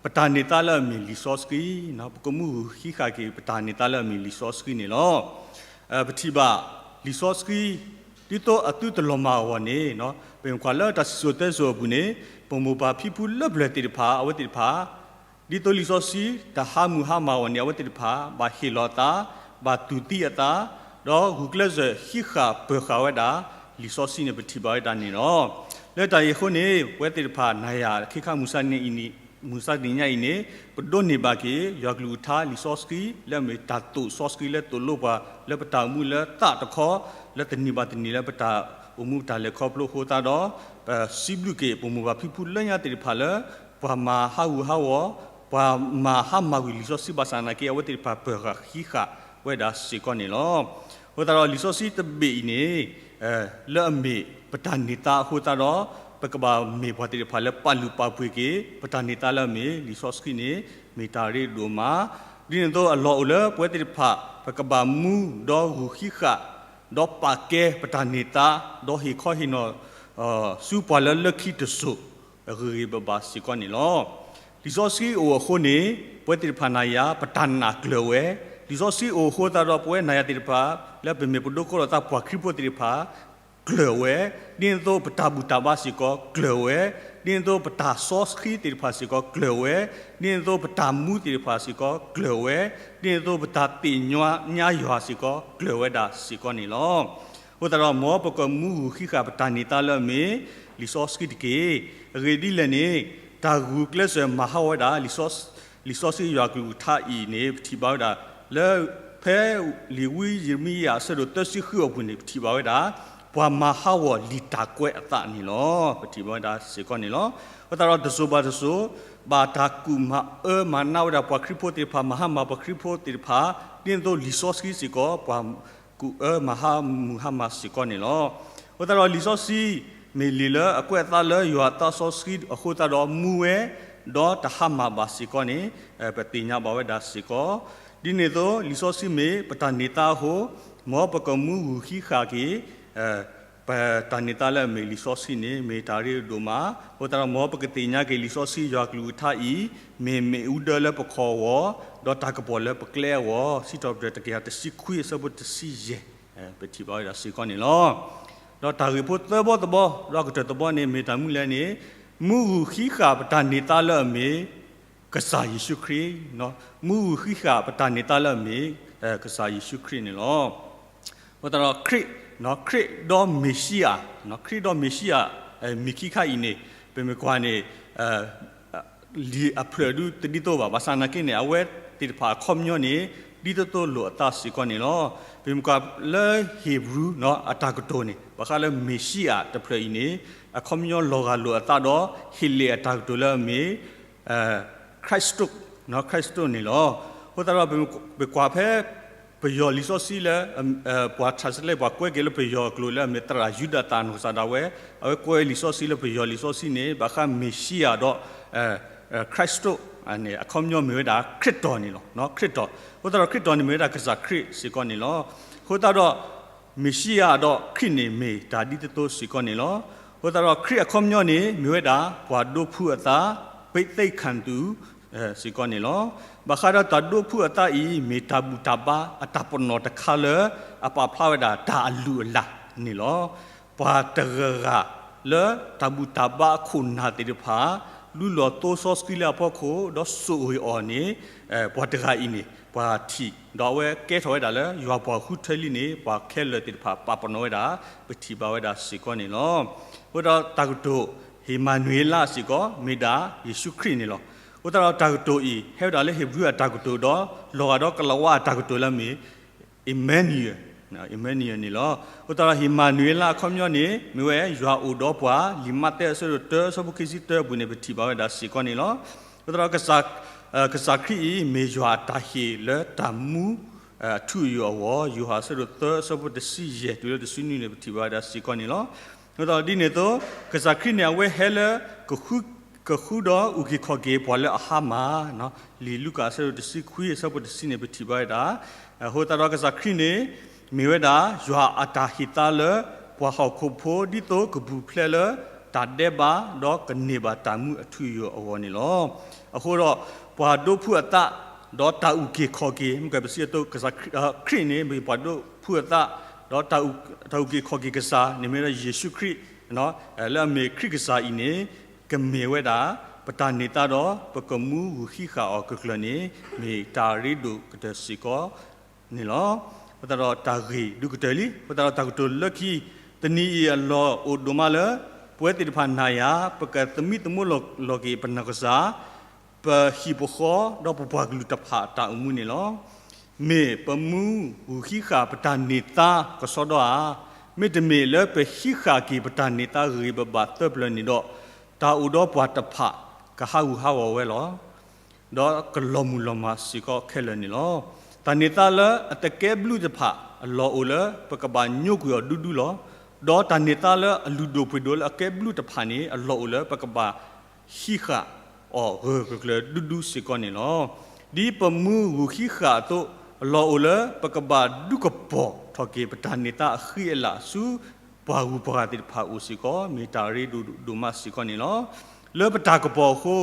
ပတၢ်န့ၢ်သါလၢအမ့ၢ်လံာ်စီဆှံ, ပကမူဂူၤဟံးဃာ်က့ၤ ပတၢ်န့ၢ်သါလၢအမ့ၢ်လံာ်စီဆှံန့ၣ်လီၤ. ပထံၣ်ဘၣ် လံာ်စီဆှံ ဒ်သိးအသုတလီၤမၢ်အဂီၢ်န့ၣ် ပမ့ၢ်ကွၢ်လၢတၢ်စံၣ်စိၤတဲစိၤအပူၤန့ၣ် ပမိၢ်ပၢ်ဖံဖုလၢပျၢၤသ့ၣ်တဖၣ် အဝဲသ့ၣ်တဖၣ် ဒ်သိးလံာ်စီဆှံ တၢ်ဟးမုၢ်ဟါမၢ်အဂီၢ်န့ၣ် အဝဲသ့ၣ်တဖၣ် ဘၣ်ဟ့ၣ်လီၤအသး, ဘၣ်တူၢ်သံအသး, ဒီးဂုာ်ကျဲးစၢးဟံးဃာ်ပၢၤဃာ်ဝဲဒၣ် လံာ်စီဆှံန့ၣ် ပထံၣ်ဘၣ်ဝဲဒၣ်န့ၣ်လီၤ. လၢတၢ်အံၤအဃိန့ၣ် ပဝဲသ့ၣ်တဖၣ် နၤယၤ ခ့ခါမုၢ်ဆါတနံၤအံၤန့ၣ် ပဒိးန့ၢ်ဘၣ်က့ၤ ယွၤကလုၢ်ကထါလံာ်စီဆှံ လၢအမ့ၢ်တၢ်သိၣ်စီဆှံလၢသိၣ်လိပှၤ လၢပတၢ်အိၣ်မူလၢသးတခီ လၢတနံၤဘၣ်တနံၤလၢပတၢ်အိၣ်မူပတၢ်လဲၤခီဖျိအဃိသတးဒီး ပစံးဘျုးက့ၤ ပမိၢ်ပၢ်ဖံဖုလၢညါသ့ၣ်တဖၣ်လၢ ပှၤမၤဟးဂူာ်ဟးဂီၤ, ပှၤမၤဟါမၢ်ကွံာ်လံာ်စီဆှံဘၣ်ဆၣ်သနာ်က့ အဝဲသ့ၣ်တဖၣ်ပၢၤဃာ်ဟံးဃာ်ဝဲဒၣ်စ့ၢ်ကီးန့ၣ်လီၤ. အဃိသတးဒီးလံာ်စီဆှံတဘ့ၣ်အံၤန့ၣ် လၢအမ့ၢ်ပတၢ်န့ၢ်သါအဃိသတးဒီး ပကဘၣ်မ့ၢ်ပှၤသ့ၣ်တဖၣ်လၢပာ်လုၢ်ပာ်ပှ့ၤက့ၤ ပတၢ်န့ၢ်သါလၢအမ့ၢ်လံာ်စီဆှံန့ၣ် မ့ၢ်တၢ်ရ့ဒိၣ်မး, ဒ်န့ၣ်အသိးအလီၢ်အိၣ်လၢပဝဲသ့ၣ်တဖၣ် ပကဘၣ်မူဒီးဂူာ်ဟံးဃာ် ဒီးပာ်ကဲပတၢ်န့ၢ်သါ ဒီးဟ့ၣ်ခီဟ့ၣ်နီၤ ဆူပှၤလၢလၢခံတစိၤ အဂ့ၤဂ့ၤဘၣ်ဘၣ်စ့ၢ်ကီးန့ၣ်လီၤ. လံာ်စီဆှံအိၣ်အဃိန့ၣ် ပဝဲသ့ၣ်တဖၣ်နၤယၤ ပတၢ်နာ်ကျၢၤဝဲ, လံာ်စီဆှံအိၣ်အဃိသတးဒီး ပဝဲနၤယၤသ့ၣ်တဖၣ် လၢပမ့ၢ်ပဒိကီၢ်လိာ်သးပှၤခရံာ်ဖိသ့ၣ်တဖၣ် ကျၢၤဝဲ, ဒ်န့ၣ်အသိးပတၢ်ဘူၣ်တၢ်ဘါစ့ၢ်ကီးကျၢၤဝဲ, ဒ်န့ၣ်အသိးပတၢ်စီဆှံသ့ၣ်တဖၣ်စ့ၢ်ကီးကျၢၤဝဲ, ဒ်န့ၣ်အသိးပတၢ်မူသ့ၣ်တဖၣ်စ့ၢ်ကီးကျၢၤဝဲ, ဒ်န့ၣ်အသိးပတၢ်သ့ၣ်ညါယွၤစ့ၢ်ကီးကျၢၤဝဲဒၣ်စ့ၢ်ကီးန့ၣ်လီၤ. အဃိသတးဒီး မ်ပကမူဂူာ်ဟံးဃာ်ပတၢ်န့ၢ်သါလၢအမ့ၢ် လံာ်စီဆှံတက့ၢ်. အဂ့ၢ်ဒ်လဲၣ်န့ၣ် တၢ်ဂုာ်ကျဲးစၢးမၤဟးဂီၤဝဲဒၣ် လံာ်စီဆှံယွၤကလုၢ်ကထါအံၤန့ၣ် ပထံၣ်ဘၣ်ဝဲဒၣ် လၢ ဖဲလံာ်ဝံယံးရမံယၤ အဆၢဒိၣ်သၢဆံဃုအပူၤန့ၣ် ပထံၣ်ဘၣ်ဝဲဒၣ် ပှၤမၤဟးဂီၤလံာ်တၢ်ကွဲးအသးန့ၣ်လီၤ. ပထံၣ်ဘၣ်ဝဲဒၣ်စ့ၢ်ကီးန့ၣ်လီၤ. အဃိသတးဒီးတစိၤဘၣ်တစိၤ ဘၣ်တၢ်ကူၣ်မၤအၢမၤနးဝဲဒၣ်ပှၤခရံာ်ဖိသ့ၣ်တဖၣ် မၤဟါမၢ်ပှၤခရံာ်ဖိသ့ၣ်တဖၣ် ဒ်သိးလံာ်စီဆှံစ့ၢ်ကီး ပှၤကူၣ်အၢမၤဟါမုၢ်ဟါမၢ်စ့ၢ်ကီးန့ၣ်လီၤ. အဃိသတးဒီးလံာ်စီဆှံ မ့ၢ်လံာ်လၢအကွဲးအသးလၢယွၤအသးစီဆှံအဃိသတးဒီးမူဝဲ ဒီးတဟါမၢ်ဘၣ်စ့ၢ်ကီးန့ၣ် ပသ့ၣ်ညါဘၣ်ဝဲဒၣ်စ့ၢ်ကီး ဒ်န့ၣ်အသိး လံာ်စီဆှံမ့ၢ်ပတၢ်န့ၢ်သါအဃိ မ်ပကမူဂူာ်ဟံးဃာ်က့ၤ ပတၢ်န့ၢ်သါလၢအမ့ၢ်လံာ်စီဆှံန့ၣ် မ့ၢ်တၢ်ရ့ဒိၣ်မး. အဃိသတးဒီး မ်ပကသ့ၣ်ညါက့ၤလံာ်စီဆှံယွၤကလုၢ်ကထါအံၤ မ့ၢ်မ့ၣ်အူဒၢလၢပခီၣ်အဂီၢ် ဒီးတၢ်ကပီၤလၢပကျဲအဂီၢ် စံးထီၣ်ပတြၢၤတကယၤတဆံခွံအဆၢဖိတဆံယဲၢ် ပထံၣ်ဘၣ်ဝဲဒၣ်စ့ၢ်ကီးန့ၣ်လီၤ. ဒီးတၢ်ဂ့ၢ်ဖိသၢဘီတဘီ ဒီးကတၢၢ်တဘီန့ၣ် မ့ၢ်တၢ်မနုၤလဲၣ်န့ၣ် မူဂူာ်ဟံးဃာ်ပတၢ်န့ၢ်သါလၢအမ့ၢ် ကစၢ်ယ့ၣ်ၡူးခရံာ်, မူဂူာ်ဟံးဃာ်ပတၢ်န့ၢ်သါလၢအမ့ၢ် ကစၢ်ယ့ၣ်ၡူးခရံာ်န့ၣ်လီၤ. အဃိသတးဒီးခရံာ်, ခရံာ်ဒီးမ့ၤၡံအၤ, ခရံာ်ဒီးမ့ၤၡံအၤ မ့ၢ်ခံခါအံၤန့ၣ် ပမ့ၢ်ကွၢ်န့ၣ် လံာ်အဖျၢၣ်ဒုတဒ်သိးဘၣ်. ဘၣ်ဆၣ်သနာ်က့န့ၣ် အဝဲသ့ၣ်တဖၣ်အခီပညီန့ၣ် ဒ်သိးသိးလိာ်အသးစ့ၢ်ကီးန့ၣ်လီၤ. ပမ့ၢ်ကွၢ်လၢဟ့ၣ်ဘြူၤအတၢ်ကတိၤန့ၣ် ဘၣ်ဃးလၢမ့ၤၡံအၤတဖျၢၣ်အံၤန့ၣ် အခီပညီလီၤဂာ်လိာ်အသးဒီး ဟ့ၣ်လ့ၣ်အတၢ်ကတိၤလၢအမ့ၢ် Christo, Christo န့ၣ်လီၤ. အဃိသတးဒီး ပကွၢ်ဖဲ ပယီၤလံာ်စီဆှံလၢ ပှၤ translate ပှၤကွဲးက့ၤလၢပယီၤအကျိာ်လၢအမ့ၢ်သရၣ်ယူဒၤသးနီၢ်ကစၢ်ဒၣ်ဝဲ အဝဲကွဲးလံာ်စီဆှံလၢပယီၤလံာ်စီဆှံန့ၣ် ဘၣ်ဃးမ့ၤၡံအၤဒီး Christo န့ၣ် အခီပညီမ့ၢ်ဝဲဒၣ်ခရံာ်တီၢ်န့ၣ်လီၤ. ခရံာ်တီၢ်, အဃိသတးဒီးခရံာ်တီၢ်န့ၣ်မ့ၢ်ဝဲဒၣ်ကစၢ်ခရံာ်စ့ၢ်ကီးန့ၣ်လီၤ. အဃိသတးဒီး မ့ၤၡံအၤဒီးခရံာ်န့ၣ်မ့ၢ်တၢ်ဒ်သိးသိးစ့ၢ်ကီးန့ၣ်လီၤ. အဃိသတးဒီးခရံာ်အခီပညီန့ၣ် မ့ၢ်ဝဲဒၣ်ပှၤဒိဖုအသး ပသ့ၣ်ခၣ်သူ စ့ၢ်ကီးန့ၣ်လီၤ. ဘၣ်ဃးဒီးတၢ်ဒိဖုအသးအံၤ မ့ၢ်တၢ်ဘူၣ်တၢ်ဘါအတၢ်ပနီၣ်တခါလၢအပာ်ဖျါဝဲဒၣ်တၢ်အလုၢ်အလၢ်န့ၣ်လီၤ. ပှၤတဂၤဂၤလၢတၢ်ဘူၣ်တၢ်ဘါအခိၣ်နၢ်သ့ၣ်တဖၣ် လူလီၤသိစီဆှံလၢအဖီခိၣ် ဒီးစိာ်အီၤန့ၣ် ပှၤတဂၤအံၤန့ၣ် ပှၤထံၣ် ဒီးအဝဲကဲထီၣ်ဝဲဒၣ်လၢယွၤပှၤဃုထၢလံန့ၣ် ပှၤခဲလၢာ်သ့ၣ်တဖၣ်ပာ်ပနီၣ်ဝဲဒၣ် ပထံၣ်ဘၣ်ဝဲဒၣ်စ့ၢ်ကီးန့ၣ်လီၤ. အဃိဒီးတၢ်ကတိၤ ဟ့ၣ်မၤနူၤအ့လးစ့ၢ်ကီး မ့ၢ်ဒၣ်ယ့ၣ်ၡူးခရံာ်န့ၣ်လီၤ. အဃိသတးဒီးတၢ်ကတိၤအံၤ ဟဲဝဲဒၣ်လၢဟ့ၣ်ဘြူၤအတၢ်ကတိၤဒီး လီၤဂာ်ဒီးကလးဝါအတၢ်ကတိၤလၢအမ့ၢ် Emmanuel, Emmanuel န့ၣ်လီၤ. အဃိသတးဒီးဟ့ၣ်မၤနူၤအ့လးအခီပညီန့ၣ် မ့ၢ်ဝဲယွၤအိၣ်ဒီးပှၤ လံာ်မးသဲအဆၢဒိၣ်တၢ အဆၢဖိခံဆံတၢအပူၤန့ၣ် ပထံၣ်ဘၣ်ဝဲဒၣ်စ့ၢ်ကီးန့ၣ်လီၤ. အဃိသတးဒီး ကစၢ်ခရံာ်အံၤ မ့ၢ်ယွၤအတၢ်ဟ့ၣ်လၢတၢ်မူ အထူအယိာ်အဂီၢ် ယိၤဟၣ်အဆၢဒိၣ်သၢ အဆၢဖိတဆံယဲၢ်တုၤလၢတဆံနွံန့ၣ် ပထံၣ်ဘၣ်ဝဲဒၣ်စ့ၢ်ကီးန့ၣ်လီၤ. ဒ်န့ၣ်အသိး ကစၢ်ခရံာ်န့ၣ် အဝဲဟဲလၢ ကဃု, ကဃုဒီးအုၣ်က့ၤခီၣ်က့ၤပှၤလၢအဟါမၢ်, လံာ်လူၤကၣ်အဆၢဒိၣ်တဆံခွံ အဆၢဖိတဆံန့ၣ် ပထံၣ်ဘၣ်ဝဲဒၣ်, အဃိသတးဒီးကစၢ်ခရံာ်န့ၣ် မ့ၢ်ဝဲဒၣ် ယွၤအတၢ်ဟ့ၣ်သါလၢ ပှၤဟီၣ်ခိၣ်ဖိ ဒ်သိးကပူၤဖျဲးလၢ တၢ်ဒဲးဘး ဒီးကန့ၢ်ဘၣ်တၢ်မူအထူအယိာ်အဂီၢ်န့ၣ်လီၤ. အဃိဒီး ပှၤဒိးဖုးအသး ဒီးတၢ်အုၣ်က့ၤခီၣ်က့ၤ မ့ၢ်ကပစံးအသိး ကစၢ်ခရံာ်, ခရံာ်န့ၣ် မ့ၢ်ပှၤဒိးဖုးအသး ဒီးတၢ်အုၣ်က့ၤခီၣ်က့ၤကစၢ်န့ၣ် မ့ၢ်ဝဲဒၣ်ယ့ၣ်ၡူးခရံာ် လၢအမ့ၢ်ခရံာ်ကစၢ်အံၤန့ၣ် ကမ့ၢ်ဝဲဒၣ် ပတၢ်န့ၢ်သါဒီး ပကမူဂုာ်ဟံးဃာ်အီၤကကျၢၤန့ၣ် မ့ၢ်တၢ်ရ့ဒိၣ်ကတၢၢ်စ့ၢ်ကီးန့ၣ်လီၤ. အဃိသတးဒီးတၢ်ဂ့ၢ်ဒိၣ်ကတၢၢ်လံ. အဃိသတးဒီးတၢ်ကတိၤလၢခံ တနံၤအံၤအလီၢ်အိၣ်ဒိၣ်မးလၢ ပဝဲသ့ၣ်တဖၣ်နၤယၤ ပကသမံသမိးလီၤက့ၤပနီၢ်ကစၢ် ပဟံၣ်ပဃီ ဒီးပပှၤကလုာ်တဖၣ်အတၢ်အိၣ်မူန့ၣ်လီၤ. မ့ၢ်ပမူဂုာ်ဟံးဃာ်ပတၢ်န့ၢ်သါကစီဒီဧါ, မ့တမ့ၢ်လၢပဟံးဃာ်က့ၤပတၢ်န့ၢ်သါဂ့ၤဂ့ၤဘၣ်ဘၣ်သၢပျၢၤန့ၣ်ဒီး တၢ်အိၣ်ဒီးပှၤတဖၣ်ကဟးဂူာ်ဟးဂီၤဝဲလီၤ. ဒီးကလီၤမုၢ်လီၤမၢ်စ့ၢ်ကီးခဲလၢာ်န့ၣ်လီၤ. တၢ်န့ၢ်သါလၢအတကဲဘျုးတဖၣ် အလီၢ်အိၣ်လၢပကဘၣ်ညိကွံာ်အီၤဒူဒူလီၤ. ဒီးတၢ်န့ၢ်သါလၢအလုၢ်ဒိၣ်ပှ့ၤဒိၣ်လၢအကဲဘျုးတဖၣ်န့ၣ် အလီၢ်အိၣ်လၢပကဘၣ် ဟံးဃာ်အီၤဂၢၢ်ဂၢၢ်ကျၢၤကျၢၤဒူဒူစ့ၢ်ကီးန့ၣ်လီၤ. ဒ်ပမူဂုာ်ဟံးဃာ်အသိး အလီၢ်အိၣ်လၢပကဘၣ်ဒုးကပီၤထီၣ်က့ၤပတၢ်န့ၢ်သါအဃံအလၤဆူ ပှၤဂုၤပှၤဂၤသ့ၣ်တဖၣ်အအိၣ်စ့ၢ်ကီး မ့ၢ်တၢ်ရ့ဒိၣ်ဒိၣ်မးစ့ၢ်ကီးန့ၣ်လီၤ. လၢပတၢ်ကပီၤအဃိ,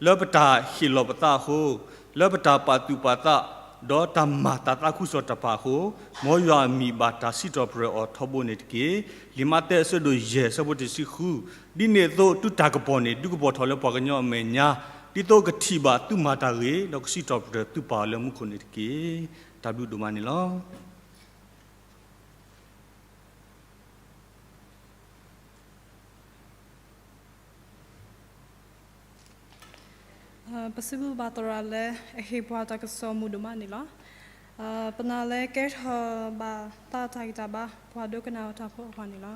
လၢပတၢ်ဟ့ၣ်လီၤပသးအဃိ, လၢပတၢ်ပာ်သူၣ်ပာ်သး ဒီးတၢ်မၤတၢ်သးခုကစီၣ်တဖၣ်အဃိ, မ်ယွၤအမံၤဘၣ်တၢ်စံးထီၣ်ပတြၢၤအီၤထီဘိန့ၣ်တက့ၢ်. လံာ်မးသဲအဆၢဒိၣ်ယဲၢ်အဆၢဖိတဆံဃု, ဒ်န့ၣ်အသိး တုၤတၢ်ကပီၤန့ၣ် ဒုးကပီၤထီၣ်လၢပှၤကညီအမဲာ်ညါ, ဒ်သိးကထံၣ်ဘၣ်သုမၤတၢ်ဂ့ၤ ဒီးကစံးထီၣ်ပတြၢၤသုပၢ်အီၤလၢမူခိၣ်န့ၣ်တက့ၢ်. တၢ်ဘျုးဒိၣ်မးန့ၣ်လီၤ. ပစံးဘျုးဘၣ်သရၣ်လၢအဟ့ၣ်ပှၤတၢ်ကစီၣ်မုာ်ဒိၣ်မးန့ၣ်လီၤ. ပနာ်လၢကဲထီၣ်ဘၣ်သးတၢ်ဂံၢ်တၢ်ဘါ ပှၤဒိကနၣ်တၢ်ဖိအဂီၢ်န့ၣ်လီၤ.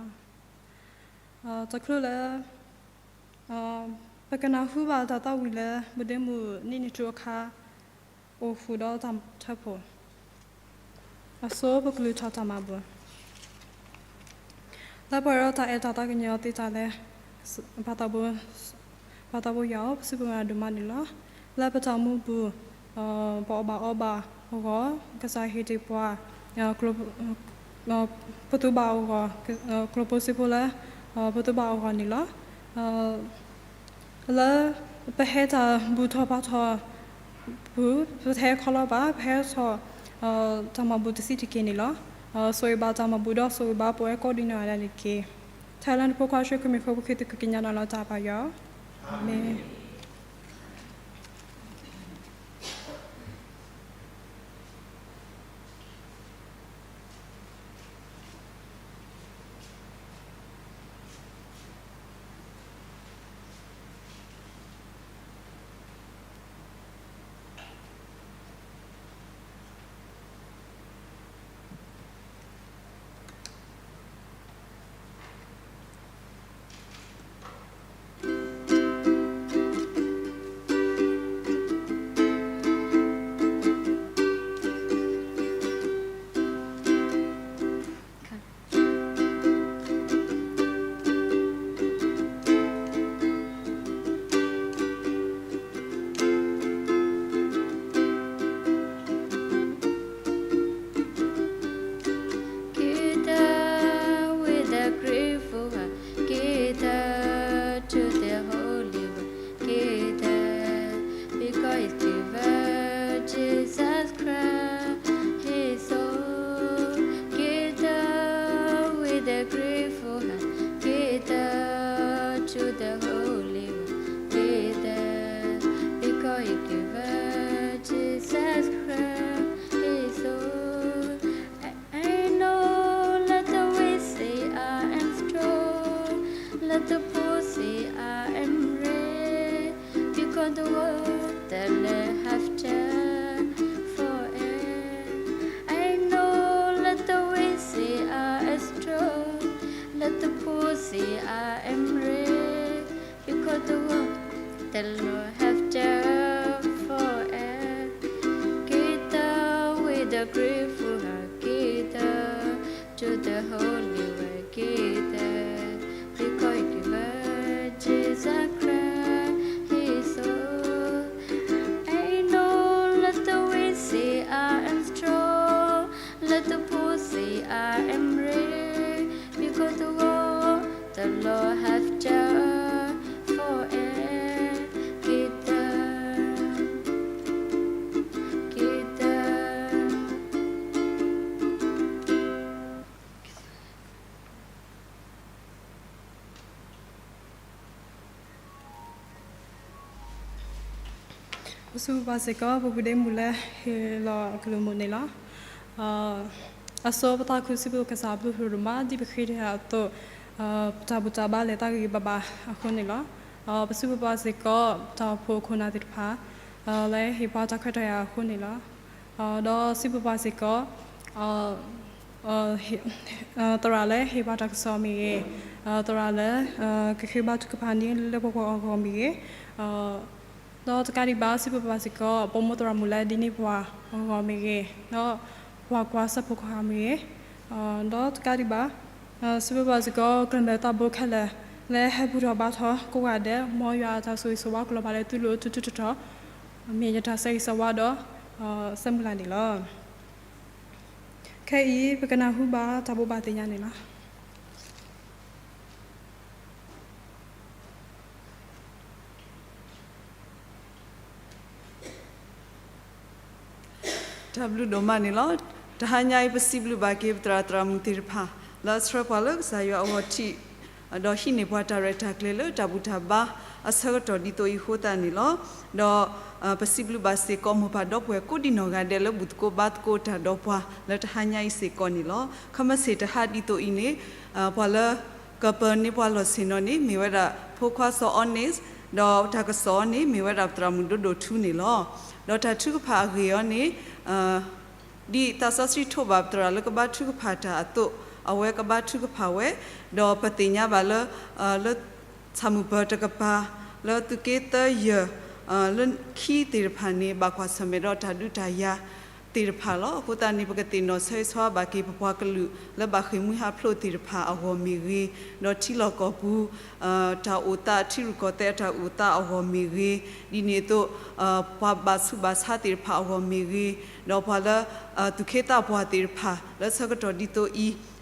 တချုးလၢ ပကနၢ်ဟူဘၣ်တၢ်သးဝံၣ်လၢ မုၢ်ဒ့မုၢ်နံၤနံၤထူအခါ အိၣ်ဃုာ်ဒီးတၢ်ထၢဖှိၣ် အစိပကလုၢ်ထီၣ်တၢ်မၤဘူၣ် လၢပှၤဒီးတၢ်အဲၣ်တၢ်သးကညီၤသ့တၢ်လၢ ပၢ်သးဘိယွၤအအိၣ် ပစံးဘျုးမၤဒိၣ်မးန့ၣ်လီၤ. လၢပတၢ်အိၣ်မူပူၤ ပအီၣ်ဘၣ်အီဘၣ်အဂီၢ် ကစၢ်ဟ့ၣ်တ့ၢ်ပှၤ ပသူဘၣ်အဂီၢ် ကျိၣ်ဖိစ့ဖိလၢ ပသူဘၣ်အဂီၢ်န့ၣ်လီၤ. လၢပဟဲတၢ်ဘူၣ်ထီၣ်ဘါထီၣ်ပူၤ ပတဟဲခီလီၤဘၣ် ပဟဲထီၣ် တၢ်မၤဘူၣ်တဆံးတက့ၢ်န့ၣ်လီၤ. ဆိၣ်ဂ့ၤဘၣ်တၢ်မၤဘူၣ်ဒီးဆိၣ်ဂ့ၤဘၣ်ပဝဲကိးဒံနီၢ်ဂၤဒဲးန့ၣ်တက့ၢ်. ထဲလၢနဖိခွါဆှၢကမံၤဖိ ပဃ့သုးက့ညါနၤလီၤတၢ်ပၢ်ယွၤ, အၤမ့ၣ်. Keda with a grateful heart, keda to the Holy One, keda because He gave us Jesus Christ, His own. Keda with a grateful heart, keda to the Holy One, keda because He gave us Jesus Christ, His own. I know that the weak say I am strong, that the poor say I am rich, because the work that I have done for it. I know that the weak say I am strong, that the poor say I am rich, because the work the Lord have done for us. Keda with a grateful heart, keda to the Holy One, keda ပစံးဘျုးဘၣ်စ့ၢ်ကီး ပပူၤဒ့မုၢ်လၢဟ့ၣ်လီၤအကလုၢ်မိၢ်န့ၣ်လီၤ. အဆိပသးခုစံးဘျုးကစၢ်ဘျုးဖှိၣ်ဒိၣ်မး ဒ်ပဃ့တ့ၢ်အသိး, ပတၢ်ဘူၣ်တၢ်ဘါလဲၤတၢ်ဂ့ၤဂ့ၤဘၣ်ဘၣ်အဃိန့ၣ်လီၤ. ပစံးဘျုးဘၣ်စ့ၢ်ကီး ပတၢ်အိၣ်ဖှိၣ်ခိၣ်နၢ်သ့ၣ်တဖၣ် လၢဟ့ၣ်ပှၤတၢ်ခွဲးတၢ်ယာ်အဃိန့ၣ်လီၤ. ဒီးစံးဘျုးဘၣ်စ့ၢ်ကီး သရၣ်လၢဟ့ၣ်ပှၤတၢ်ကစီၣ်မ့ၢ်ဂ့ၤ, သရၣ်လၢ ကဃ့ဘါထုကဖၣ်န့ၣ်လၢပှၤအဂီၢ်မ့ၢ်ဂ့ၤ, ဒီးတကးဒံးဘၣ် စံးဘျုးဘၣ်စ့ၢ်ကီး ပိာ်မုၣ်သရၣ်မုၣ်လၢဒ်န့ၣ်ပှၤအဂီၢ်မ့ၢ်ဂ့ၤ, ဒီးပှၤကွၢ်စဲးဖိကီၢ်မ့ၢ်ဂ့ၤ, ဒီးတကးဒံးဘၣ် စံးဘျုးဘၣ်စ့ၢ်ကီး ကမျၢၢ်သးဘိခဲလၢာ် လၢဟဲဘူၣ်ထီၣ်ဘါထီၣ်ကိးဂၤဒဲး မ်ယွၤအတၢ်ဆိၣ်ဂ့ၤဆိၣ်ဝါကလီၤဘၣ်လၢသုလိၤထူထူတီတီ, မ့ၢ်ယတၢ်ဆၢဂ့ၤဆၢဝါဒီး ဆၢမုၢ်လၢ်န့ၣ်လီၤ. ခဲအံၤ ပကနၢ်ဟူဘၣ်တၢ်ဘိးဘၣ်သ့ၣ်ညါန့ၣ်လီၤ. တၢ်ဘျုးဒိၣ်မးန့ၣ်လီၤ. တဟါညါအံၤ ပစံးဘျုးဘၣ်က့ၤ ပသရၣ်သရၣ်မုၣ်သ့ၣ်တဖၣ် လၢအဆှၢပှၤလၢကစၢ်ယွၤအဂီၢ်ထံး ဒီးဟံးန့ၢ်ပှၤတၢ်ရဲၣ်တၢ်ကျဲၤလၢတၢ်ဘူၣ်တၢ်ဘါအဆၢကတီၢ်ဒ်သိးအံၤအဃိသတးန့ၣ်လီၤ. ဒီး ပစံးဘျုးဘၣ်စ့ၢ်ကီး မိၢ်ပၢ်ဒီပုၢ်ဝဲၢ်ကိးဒံနီၢ်ဂၤဒဲး လၢဘူၣ်သကိးဘါသကိးတၢ်ဒီးပှၤလၢတဟါညါအံၤစ့ၢ်ကီးန့ၣ်လီၤ. ခမ့ၢ်စ့ၢ်တဟါဒ်သိးအံၤန့ၣ် ပှၤလၢကပၢၤန့ၢ်ပှၤလီၢ်ဆ့ၣ်နီၤန့ၣ် မ့ၢ်ဝဲဒၣ်ဖိခွါစီၤအီန့ၣ်, ဒီးတၢ်ကစီၣ်အီၤန့ၣ် မ့ၢ်ဝဲဒၣ်ပသရၣ်မုၣ်ဒိၣ်ဒိၣ်ထူန့ၣ်လီၤ. ဒီးတၢ်ထုကဖၣ်အဂ့ၢ်အီၤန့ၣ် ဒ်သးစီဆှံထိးဘၣ်ပသရၣ်လၢကဘါထုကဖၣ်တၢ်အသိး အဝဲကဘါထုကဖၣ်ဝဲ, ဒီးပသ့ၣ်ညါဘၣ်လၢ လၢ ဆၣ်မုၢ်ပၢၤတကပၤ လၢသုးက့သၢယဲၢ် လၢခံသ့ၣ်တဖၣ်န့ၣ် ဘၣ်ကွၢ်ဆၢၣ်မဲာ်ဒီးတၢ်ဒုးတၢ်ယၤသ့ၣ်တဖၣ်လီၤ. အဃိသတးန့ၣ် ပကသ့ၣ်နီၣ်ဆၢဂ့ၤဆၢဝါဘၣ်က့ၤ ပပှၤကလုာ်လၢဘၣ်ဃ့ၢ်မှံဟးဖျိးသ့ၣ်တဖၣ်အဂီၢ်မ့ၢ်ဂ့ၤ, ဒီးထံလီၢ်ကီၢ်ပူၤ တၢ်အိၣ်သး ထံရူၢ်ကီၢ်သဲးအတၢ်အိၣ်သးအဂီၢ်မ့ၢ်ဂ့ၤ, ဒ်န့ၣ်အသိး ပှၤဘၣ်ဆူးဘၣ်ဆါသ့ၣ်တဖၣ်အဂီၢ်မ့ၢ်ဂ့ၤ, ဒီးပှၤလၢ သူၣ်က့သးပှၢ်သ့ၣ်တဖၣ် လၢဆၢကတီၢ်ဒ်သိး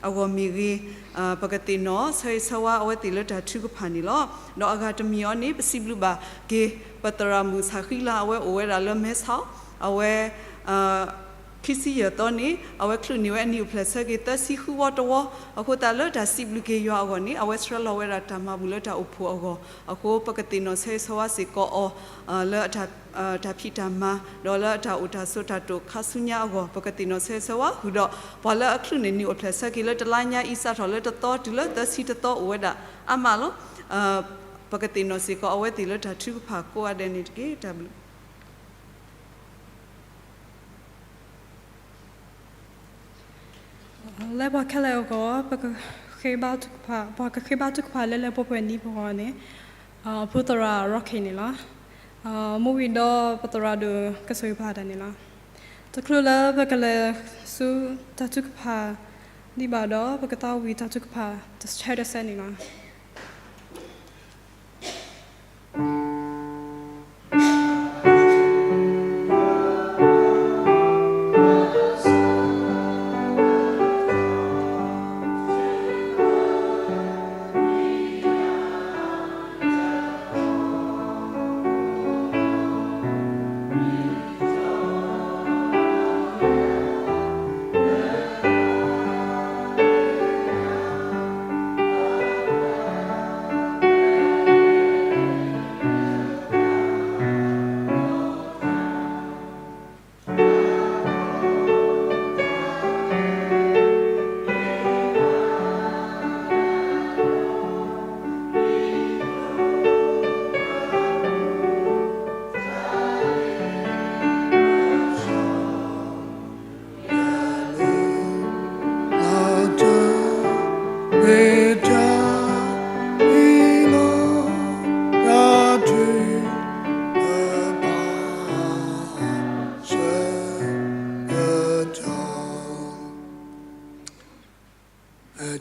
အံၤအဂီၢ်မ့ၢ်ဂ့ၤ, ပကသ့ၣ်နီၣ်ဆၢဂ့ၤဆၢဝါအဝဲသ့ၣ်လၢတၢ်ထုကဖၣ်န့ၣ်လီၤ. ဒီးအဂၤတမံၤအံၤန့ၣ် ပစံးဘျုးဘၣ်က့ၤ ပသရၣ်မုၣ်ဆၣ်ဃံလၤ အဝဲအိၣ်ဝဲဒၣ်လၢမဲဆီး, အဝဲ ခံဆံယဲၢ်သီန့ၣ် အဝဲချုးန့ၢ်ဝဲအနံၣ်အိၣ်ဖျဲၣ်ဆၢက့ၤ သၢဆံဃုဝီတဝီ, အဃိသတးလၢတၢ်စံးဘျုးက့ၤယွၤအဂီၢ်န့ၣ် အဝဲဆှၢလီၤဝဲဒၣ်တၢ်မၤဘူၣ်လၢတၢ်အိၣ်ဖှိၣ်အဂီၢ်, အဃိပကသ့ၣ်နီၣ်ဆၢဂ့ၤဆၢဝါစ့ၢ်ကီးအီၤ လၢ တၢ်ဖံးတၢ်မၤ ဒီးလၢအတၢ်အိၣ်တၢ်ဆိးတၢ်တိာ်ခါဆူညါအဂီၢ် ပကသ့ၣ်နီၣ်ဆၢဂ့ၤဆၢဝါဃုာ်ဒီး ပှၤလၢအချုးန့ၢ်နံၣ်အိၣ်ဖျဲၣ်ဆၢက့ၤလၢတလါညါအံၤ စးထီၣ်လၢတသီတုၤလၢသၢဆံတသီ အိၣ်ဝဲဒၣ်အါမးလီၤ. ပကသ့ၣ်နီၣ်စ့ၢ်ကီးအဝဲသ့ၣ်လၢတၢ်ထုကဖၣ်ကိးဂၤဒဲးန့ၣ်တက့ၢ်. တၢ်ဘျုး လၢပှၤခဲလၢာ်အဂီၢ် ပကဃ့ဘါထုကဖၣ်, ပှၤကဃ့ဘါထုကဖၣ်လၢလၢပှဲၤပှဲၤန့ၣ် ပဂီၢ်န့ၣ် ဖိသရၣ်ရီၣ်ခ့ၣ်န့ၣ်လီၤ. မ့ၢ်ဝံၤဒီးပသရၣ်ဒိၣ်ကဆိၣ်ဂ့ၤပှၤတၢ်န့ၣ်လီၤ. တချုးလၢပကလဲၤဆူတၢ်ထုကဖၣ်ဒံးဘၣ်ဒီး ပကသးဝံၣ်တၢ်ထုကဖၣ်တဆၢတဆၢန့ၣ်လီၤ.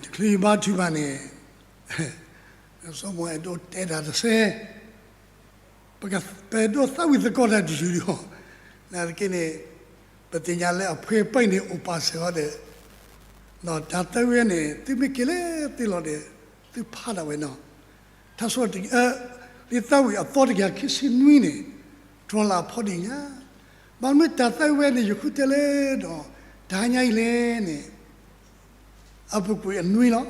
တချုးဘါထုကဖၣ်န့ၣ် စီၤမိၤအဲၣ်ဒိးတဲတၢ်တဆၢ ပအဲၣ်ဒိးသးဝံၣ်သကိးတၢ်တယုၢ်ဒီး နာ်သက့န့ၣ် ပသ့ၣ်ညါလၢအဖှဲပၢၢ်န့ၣ်အိၣ်ပာ်စၢၤအီၤဒီး တၢ်သၢဝဲန့ၣ် သုမ့ၢ်က့ၤလၢသ့လီၤဒီး သုဖးဒၣ်ဝဲနီၤ. ထါစီၣ်တကယၤ, လံာ်သးဝံၣ်အသီတကယၤခံဆံနွံန့ၣ် တြီၤလၢအဖီဒံးညါ. ဘၣ်မနုၤတၢ်သၢဝဲန့ၣ် ယဃုတဲလၢဒီး တဟါညါအံၤလဲၣ်န့ၣ် အပူၤကွံာ်အနွံလီၤ.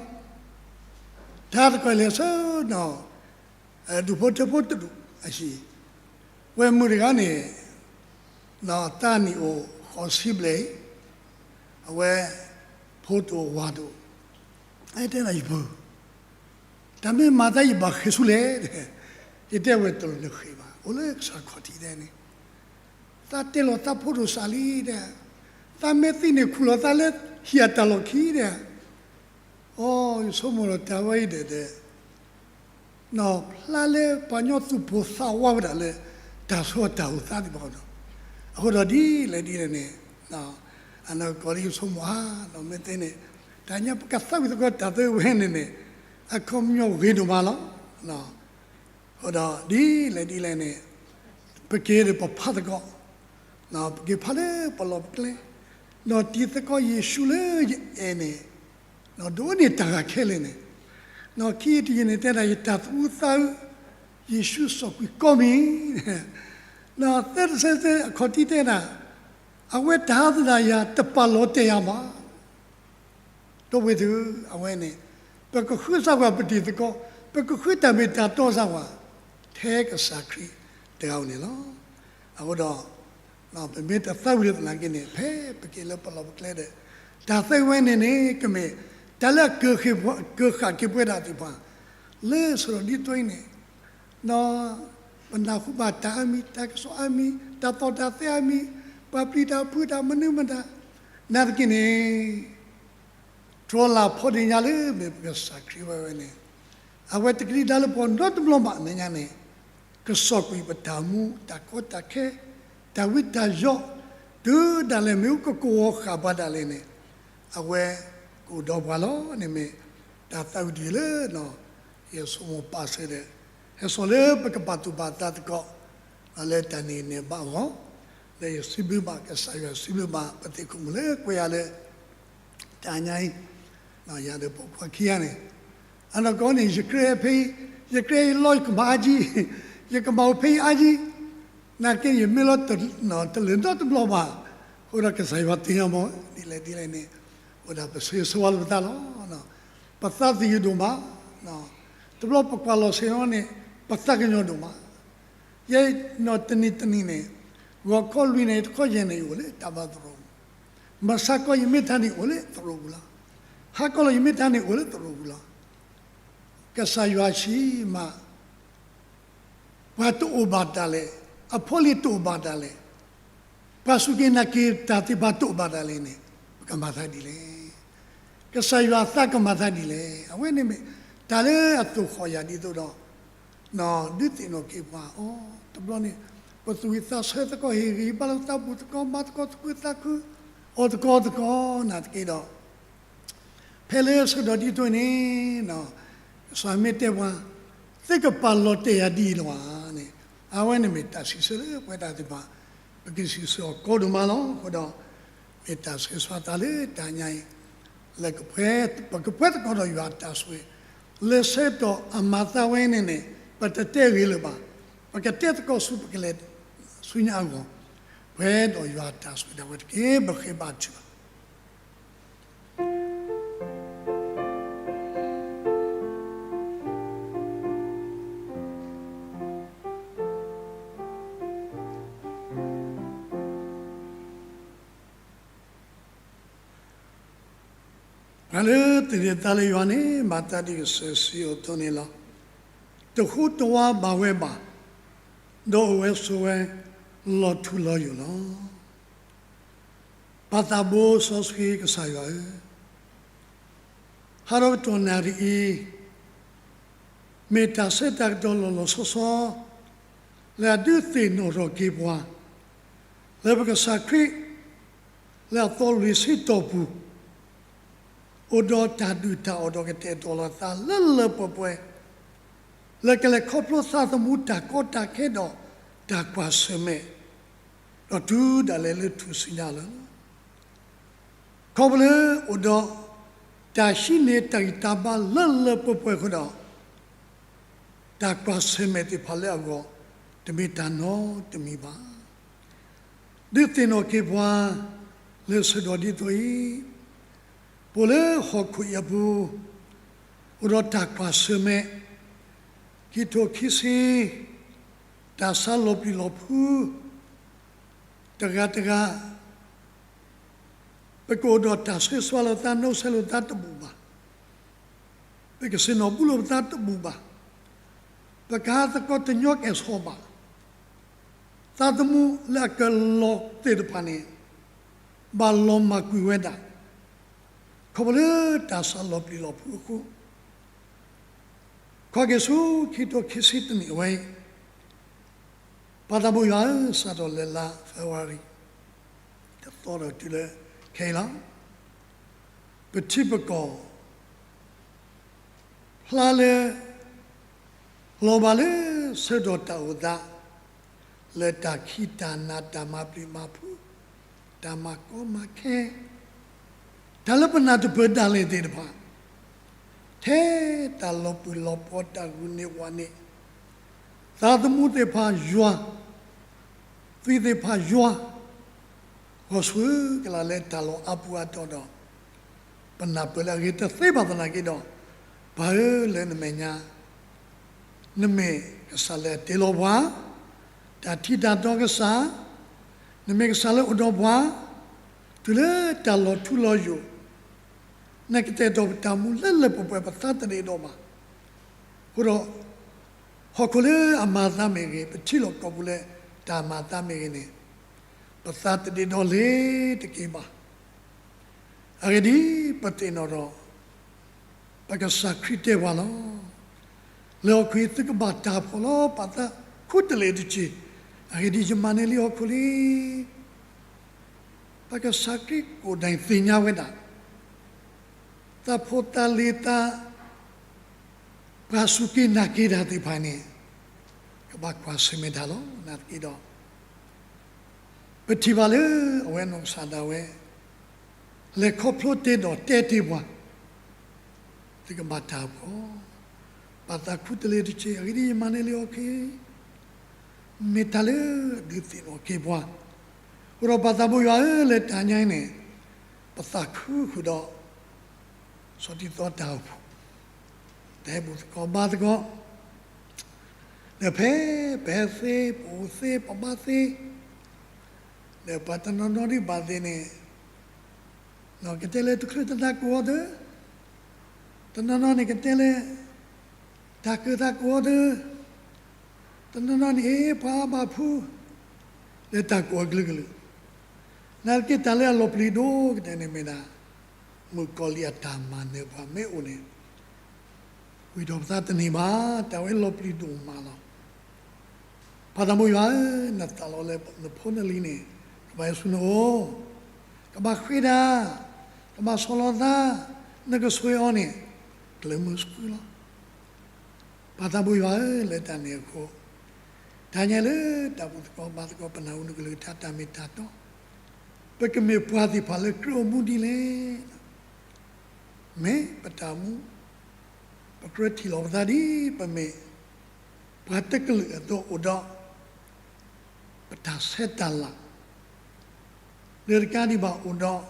တၢ်တကွဲၢ်လဲၤဆၢဒီး ဒူၣ်ဖိထၢဖိတဒူၣ်အဟံၣ်, ဝဲမုၣ်တဂၤန့ၣ် သၣ်နံၣ်အိၣ်ဃိးဆံဘျဲၣ်, အဝဲ ဖိတအိၣ်ဝၤတအိၣ်, အဲၣ်တဲနၤယပၢၢ်, တၢ်မ့ၢ်မၤသးယဘၣ်ဃ့ၢ်ဆူလဲၣ်, ယတဲဝဲတလိၣ်နဃ့ၢ်ဘၣ်, အိၣ်လၢကစၢ်ခီၣ်ထံးတဲန့ၣ်, သးတဲလီၤသးဖိတအိၣ်စးလံတဲ, သးမဲာ်သံန့ၣ်ခူၣ်လီၤသးလၢဟံၣ်အတၢ်လီၢ်ခံတဲ, အိ ယဆိကမိၣ်ဒီးတၢ်ဝဲအံၤဒီး ဖျါလၢပှၤကညီသုးဖိသးဝးဝဲဒၣ်လၢ တၢ်ဆိတၢ်အိၣ်သးသ့ၣ်တဖၣ်ဒီး, အဃိဒီးဒ်လဲၣ်ဒ်လဲၣ်န့ၣ်, အနီၢ်ကီၢ်လၢယဆိကမိၣ်ဧါ, ဒီးမ့ၢ်သ့န့ၣ်, တၢ်ညါပကသးဝံၣ်သကိးတၢ်သ့ဝဲန့ၣ်န့ၣ်, အခီပညီဂ့ၤဒိၣ်မးလီၤ. အဃိဒီးဒ်လဲၣ်ဒ်လဲၣ်န့ၣ်, ပက့ၤဒီးပဖးသကိး, ပက့ၤဖးလၢပလီၢ်ပကျဲ, ဒီးတံၤသကိးယ့ၣ်ၡူးလၢယအဲၣ်န့ၣ်, ဒိးန့ၢ်တၢ်ဂၤခဲလၢာ်န့ၣ်, ခံယတယ့ၢ်န့ၣ်တဲဒၣ်ယတၢ်သူၣ်အုးသးအုး, ယ့ၣ်ၡူးစီၣ်ကွံာ်ကိးမံၤ, ဒီးသၢတဆၢအခီၣ်ထံးတဲဒၣ်, အဝဲတဟးသဒၣ်ယၤ တပာ်လီၤတဲာ်ယၤဘၣ်. ဒီပုၢ်ဝဲၢ်သ့ၣ်ဧၢ, အဝဲန့ၣ်, ပကဃုစၢ်ကွၢ်ပတံၤသကိး, ပကဃုတၢ်မ့ၢ်တၢ်တီစၢ်ကွၢ်, ထဲကစၢ်ခရံာ်တဂၤဧိၤန့ၣ်လီၤ. အဃိဒီး, ပမ့ၢ်တသးဝံၣ်လၢသနာ်က့န့ၣ် ဖဲပက့ၤလၢပလီၢ်ပကျဲဒီး, တၢ်သ့ဝဲန့ၣ်န့ၣ် ကမ့ၢ်တၢ်လၢအကၢဃာ်က့ၤပဝဲဒၣ်သ့ၣ်တဖၣ်, လၢဆၢကတီၢ်ဒ်သိးအံၤန့ၣ်, ပနၢ်ဟူဘၣ်တၢ်အါမံၤ, တၢ်ကစီၣ်အါမံၤ, တၢ်သီၣ်တၢ်သဲအါမံၤ, ပှၤပျံၤတၢ်ဖုးတၢ်မနုၤမတၤ, နာ်သက့န့ၣ်, တြီလၢ်ဖီဒ့ၣ်ညါလၢမ့ၢ်ပကစၢ်ခရံာ်ဝဲဝဲန့ၣ်, အဝဲတကဒံဒါလၢပှၤနီတဘျီဘၣ်အမဲာ်ညါန့ၣ်, ကစီၣ်ကွံာ်ပတၢ်မူတၢ်ကီတၢ်ခဲ, တၢ်ဝံတၢ်ယိး, တုၤဒၣ်လဲာ်မ့ၢ်အိၣ်ကကဝီၤဃာ်ပှၤဒၣ်လဲာ်န့ၣ်, အဝဲကအိၣ်ဒီးပှၤလီၤန့ၣ်မ့ၢ်, တၢ်သးဝံၣ်တယုၢ်လၢ ယဆိကမိၣ်ပာ်စၢၤဒီး, ဟဲစိာ်လၢပကပာ်သူၣ်ပာ်သးသကိး, လၢတၢ်န့ၣ်န့ၣ်ဘၣ်အဂီၢ်, လၢယစံးဘျုးဘၣ်ကစၢ်ယွၤစံးဘျုးဘၣ်ပသ့ၣ်ခိၣ်မုၣ်လၢကွဲးယၤလၢ တၢ်ညါအံၤ, ယၤဒီးပိာ်ခွါခံဂၤန့ၣ်, အနီၢ်ကီၢ်န့ၣ် ယကြၢးဖဲအံၤ, ယကြၢးအံၤလီၤယကမၤအါကံ, ယကမၤအိၣ်ဖဲအံၤအါကံ, နာ်က့ယမ့ၢ်လီၤတလၢာ်နီတဘျီဘၣ်, အဃိဒီးကစၢ်ယွၤသ့ၣ်ညါမ့ၢ် ဒ်လဲၣ်ဒ်လဲၣ်န့ၣ်, အိၣ်ဒၣ်ပဆၢဂ့ၤဆၢဝါလၢပသးလီၤ. ပသးသယုၢ်ဒိၣ်မး, တဘျီပကွၢ်လီၤဆ့ၣ်နီၤန့ၣ်, ပသးကညီၤဒိၣ်မး, ယဲနီၢ်တနံၤတနံၤန့ၣ်, ဂီၤခီလွံၢ်နၣ်ရံၣ်တခီယဲၢ်နၣ်ရံၣ်အိၣ်လၢတၢ်ဘါသရိာ်ပူၤ, မုၢ်ဆါခီယမ့ၢ်ထါန့ၣ်အိၣ်လၢသရိာ်ပူၤလီၤ, ဟါခီလီၤယမ့ၢ်ထါန့ၣ်အိၣ်လၢသရိာ်ပူၤလီၤ. ကစၢ်ယွၤဆံးမး, ပှၤတအိၣ်ဘၣ်ဒၣ်လဲာ်, အဖိအလံၤတအိၣ်ဘၣ်ဒၣ်လဲာ်, ပှၤစူၢ်က့ၤနာ်က့ၤတၢ်သ့ၣ်တဖၣ်တအိၣ်ဘၣ်ဒၣ်လဲာ်န့ၣ်, ပကမၤသးဒ်လဲၣ်. ကစၢ်ယွၤအသးကမၤသးဒ်လဲၣ်. အဝဲန့ၣ်မ့ၢ်တၢ်လၢအသိၣ်ဃီၣ်ယၤဒ်သိးဒီး, ဒုးသ့ၣ်နီၣ်က့ၤပှၤအီၤ, တဘျီန့ၣ်, ပသူၣ်ဝံၣ်သးဆၢသကိးဟ့ၣ်ဂံၢ်ဘါလိာ်သးဘူၣ်သကိးဘါသကိးသူၣ်ခုသးခု, အီၣ်သကိးသကိးနာ်သက့ဒီး ဖဲလၢဆၢကတီၢ်ဒ်သိးန့ၣ်, ကစၢ်မ့ၢ်တဲပှၤ, သုကပာ်လီၤတဲာ်ယၤဒ်အံၤလီၤဧါန့ၣ်, အဝဲန့ၣ်မ့ၢ်တၢ်စံးဆၢလၢပဝဲဒၣ်သ့ၣ်တဖၣ်, ပကစံးဆၢအီၤကီဒိၣ်မးလီၤ. အဃိဒီး, မ့ၢ်တၢ်ဆၢဂ့ၤဆၢဝါသးလၢတၢ်ညါအံၤ, လၢကပှဲၤ, ပကပှဲၤသကိးဒီးယွၤအတၢ်ဆိၣ်ဂ့ၤ, လၢဆၢကတီၢ်အမၤသးဝဲန့ၣ်န့ၣ်, ပတတဲဂ့ၤလၢၤဘၣ်, ပကတဲသကိးဆူပကလဲၤဆူညါအဂီၢ်, ပှဲၤဒီးယွၤအတၢ်ဆိၣ်ဂ့ၤဒၣ်ဝဲတက့ၢ်. ပဃ့ဘါထုကဖၣ် ပှၤလၢသန့ၤသးလၢယွၤန့ၣ်, မၤသးဒ်ကစၢ်စံးအသိးန့ၣ်လီၤ. တဟူးတဝးဘၣ်ဝဲဘၣ်, ဒီးအိၣ်ဝဲဆိးဝဲ, လီၤထူလီၤယိာ်လီၤ. ပၢ်သးဘိစီဆှံကစၢ်ယွၤဧၢ, ဟးထီၣ်ကတီၢ်နၣ်ရံၣ်အံၤ, မ့ၢ်တၢ်ဆၢတၢ်ကတီၢ်လီၤလီၤဆီဆီ, လၢအဒုးသ့ၣ်နီၣ်ထီၣ်က့ၤပှၤ, လၢပကစၢ်ခရံာ်, လၢအသီလွံၢ်ဆံတီၢ်ပူၤ, အိၣ်ဒီးတၢ်ဒုၣ်တၢ်အီၣ်ဒီးကတဲာ်ကတီၤလီၤသးလၢလၢပှဲၤပှဲၤ, လၢကလဲၤခီဖျိသးသမူတၢ်ကီတၢ်ခဲဒီးတၢ်ကွၢ်ဆၢၣ်မဲာ်, ဒီးတုၤဒၣ်လဲာ်လၢထူၣ်စုညါလီၤ. ခီဖျိလၢအိၣ်ဒီးတၢ်ဟံးန့ၢ်တၢ်ဂံၢ်တၢ်ဘါလၢလၢပှဲၤပှဲၤအဃိဒီး, တၢ်ကွၢ်ဆၢၣ်မဲာ်သ့ၣ်တဖၣ်လၢအဂီၢ်, တမ့ၢ်တၢ်နီတမံၤဘၣ်. ဒုးသ့ၣ်နီၣ်က့ၤပှၤလၢဆၢကတီၢ်ဒ်သိးအံၤ, ပအိၣ်လၢဟီၣ်ခိၣ်အံၤအပူၤ, အိၣ်ဒီးတၢ်ကွၢ်ဆၢၣ်မဲာ်, ခံကထိခံဆံ, တၢ်ဆါလီၤပျံၤလီၤဖုး, တဂၤတဂၤ ပကအိၣ်ဒီးတၢ်ဆၢဂ့ၤဆၢဝါလိာ်သး နီဆဲးလိာ်သးတဘူၣ်ဘၣ်. ပကဆ့ၣ်နီၤဘူးလိာ်ပသးတဘူၣ်ဘၣ်. ပကဟးသကိးတညီကဲၣ်ဆိးဘၣ်. သးသမူလၢအကလီၤသ့ၣ်တဖၣ်န့ၣ် ဘၣ်လီၤမၢ်ကွံာ်ဝဲဒၣ် ခီဖျိလၢတၢ်စးလီၤပျံၤလီၤဖုးအဃိ, ခီက့ၤဆူခံကထိခံဆံတနံၣ်အဝဲအံၤ, ပၢ်သးဘိယွၤဧၢ, စးထီၣ်လၢလါ February တသီဒီးတုၤလၢခဲအံၤလီၤ. ပထံပကီၢ် ဖျါလၢ လီၤဘၣ်လၢဆၢကတီၢ်တၢ်အိၣ်သး လၢတၢ်ခံးတၢ်နၤ တၢ်မၤပျံၤမၤဖုး တၢ်မၤကီမၤခဲ တၢ်လၢပနၢ်တပၢၢ်ဒၣ်လဲာ်သ့ၣ်တဖၣ်, ထဲတၢ်လီၤပျံၤလီၤဖုး တၢ်ဂုာ်န့ၢ်ဝၤန့ၢ် သးသမူသ့ၣ်တဖၣ်ယွၤ, သွံၣ်သ့ၣ်တဖၣ်ယွၤ, ဂီၤဆူကလၢ်လၢတၢ်လီၢ်အါပူၤအါတီၤဒီး ပနၢ်ပၢၢ်လၢအဂ့ၤတသ့ဘၣ်သနာ်က့ဒီး, ပၢ်ဧၢ, လၢနမဲာ်ညါ နမ့ၢ်ကစၢ်လၢအတ့လီၤပှၤ, တၢ်ထံးတၢ်တီကစၢ်, နမ့ၢ်ကစၢ်လၢအိၣ်ဒီးပှၤ တုၤလၢတၢ်လီၤထူလီၤယိာ်, နကတဲာ်ကတီၤပတၢ်မူလၢလၢပှဲၤပှဲၤ ပသးတဒ့ၣ်ဒီးဘၣ်. အဃိဒီး ဟီၣ်ခိၣ်လၢအမၤအသးမ့ၢ်ဂ့ၤ, ပထံလီၢ်ကီၢ်ပူၤလၢတၢ်မၤအသးမ့ၢ်ဂ့ၤန့ၣ်, ပသးတဒ့ၣ်ဒီးလ့ၤတက့ၢ်ဘၣ်. အဂ့ၢ်ဒ်အံၤ, ပသ့ၣ်နီၣ်ဒီး ပကစၢ်ခရံာ်တဲပှၤလီၤ. လၢဟီၣ်ခိၣ်အံၤ သုကဘၣ်တၢ်ဖှီၣ်လီၤ. ပာ်သးခူတလ့ၢ်တက့ၢ်. အဂ့ၢ်ဒ်အံၤ, ယမၤန့ၢ်လံဟီၣ်ခိၣ်လံ. ပကစၢ်ခရံာ်ကိၣ်ဒဲးသ့ၣ်ညါဝဲဒၣ် သးဖိသးလံၤသး ပှၤစူၢ်က့ၤနာ်က့ၤတၢ်သ့ၣ်တဖၣ်န့ၣ် ကဘၣ်ကွၢ်ဆၢၣ်မဲာ်တၢ်လီၤ. နာ်သက့ဒီး ပထံၣ်ဘၣ်လၢအဝဲနီၢ်ကစၢ်ဒၣ်ဝဲ လဲၤခီဖျိတ့ၢ်ဒီးတဲတ့ၢ်ပှၤ, သုကဘၣ်တၢ်ဖှီၣ်, ပာ်သးခူတလ့ၢ်တက့ၢ်. အဂ့ၢ်ဒ်အံၤ, ယမၤန့ၢ်လံဟီၣ်ခိၣ်, မ့ၢ်တၢ်လၢဒုးသ့ၣ်နီၣ်က့ၤပှၤ. အဃိဒီးပၢ်သးဘိယွၤဧၢ, လၢတၢ်ညါအံၤန့ၣ် ပသးခုဃုာ်ဒီး ဆီၣ်တံၢ်သီတၢ်အိၣ်ဖှိၣ်, တၢ်ဟဲဘူၣ်သကိးဘါသကိး, ဒီးဖဲပဟဲသ့, ပအိၣ်သ့, ပဘါသ့, ဒီးပှၤတနီၤနီၤဒ်ဘၣ်သ့ၣ်န့ၣ်, ကတဲလၢတချုးတၢ်ကိးအီၤသၢ, တနီၤနီၤန့ၣ်ကတဲလၢ တၢ်ကၢၣ်သးကိးအီၤသၢ, တနီၤနီၤန့ၣ် အ့ၣ် ပှၤဘၣ်ဖုး လၢတၢ်ကိးအီၤကလုာ်ကလုာ်, နာ်သက့တၢ်လၢအလီၤပျံၤဒိၣ်ကတၢၢ်န့ၣ်မ့ၢ်ဒၣ် မုၣ်ကီၤလံၢ်အတၢ်မၤနၢၤပှၤမ့ၢ်အိၣ်န့ၣ်, ဝံၤဒီးပသးတန့ၢ်ဘၣ်, တၢ်ဝဲလီၤပျံၤဒိၣ်မးလီၤ. ပၢ်သးဘိယွၤဧၢ, နသးလီလၢနဖိနလံၤန့ၣ် ကဘၣ်ဟဲဆူနအိၣ်, ကဘၣ်ဃ့တၢ်, ကဘၣ်ဆီၣ်လီၤသး, နကဆိၣ်ဂ့ၤအီၤန့ၣ် ကျၢၤမုာ်ဆူလီၤ. ပၢ်သးဘိယွၤဧၢ, လၢတၢ်န့ၣ်အဃိ, တၢ်ညါလၢတၢ်ဘူၣ်သကိးဘါသကိး ပနၢ်ဟူနကလုၢ်ကထါတၢ်မ့ၢ်တၢ်တီ, ပကမ့ၢ်ပှၤသ့ၣ်တဖၣ်လၢကြၢးအိၣ်မူဒ်လဲၣ်. မ့ၢ်ပတၢ်အိၣ်မူ, ပကြၢးထံၣ်လီၤပသးဒ်ပမ့ၢ်ပှၤတကလုာ်အသိးအိၣ်ဒီး ပတၢ်ဆဲးတၢ်လၤ, လၢတကးဒံးဘၣ်အိၣ်ဒီး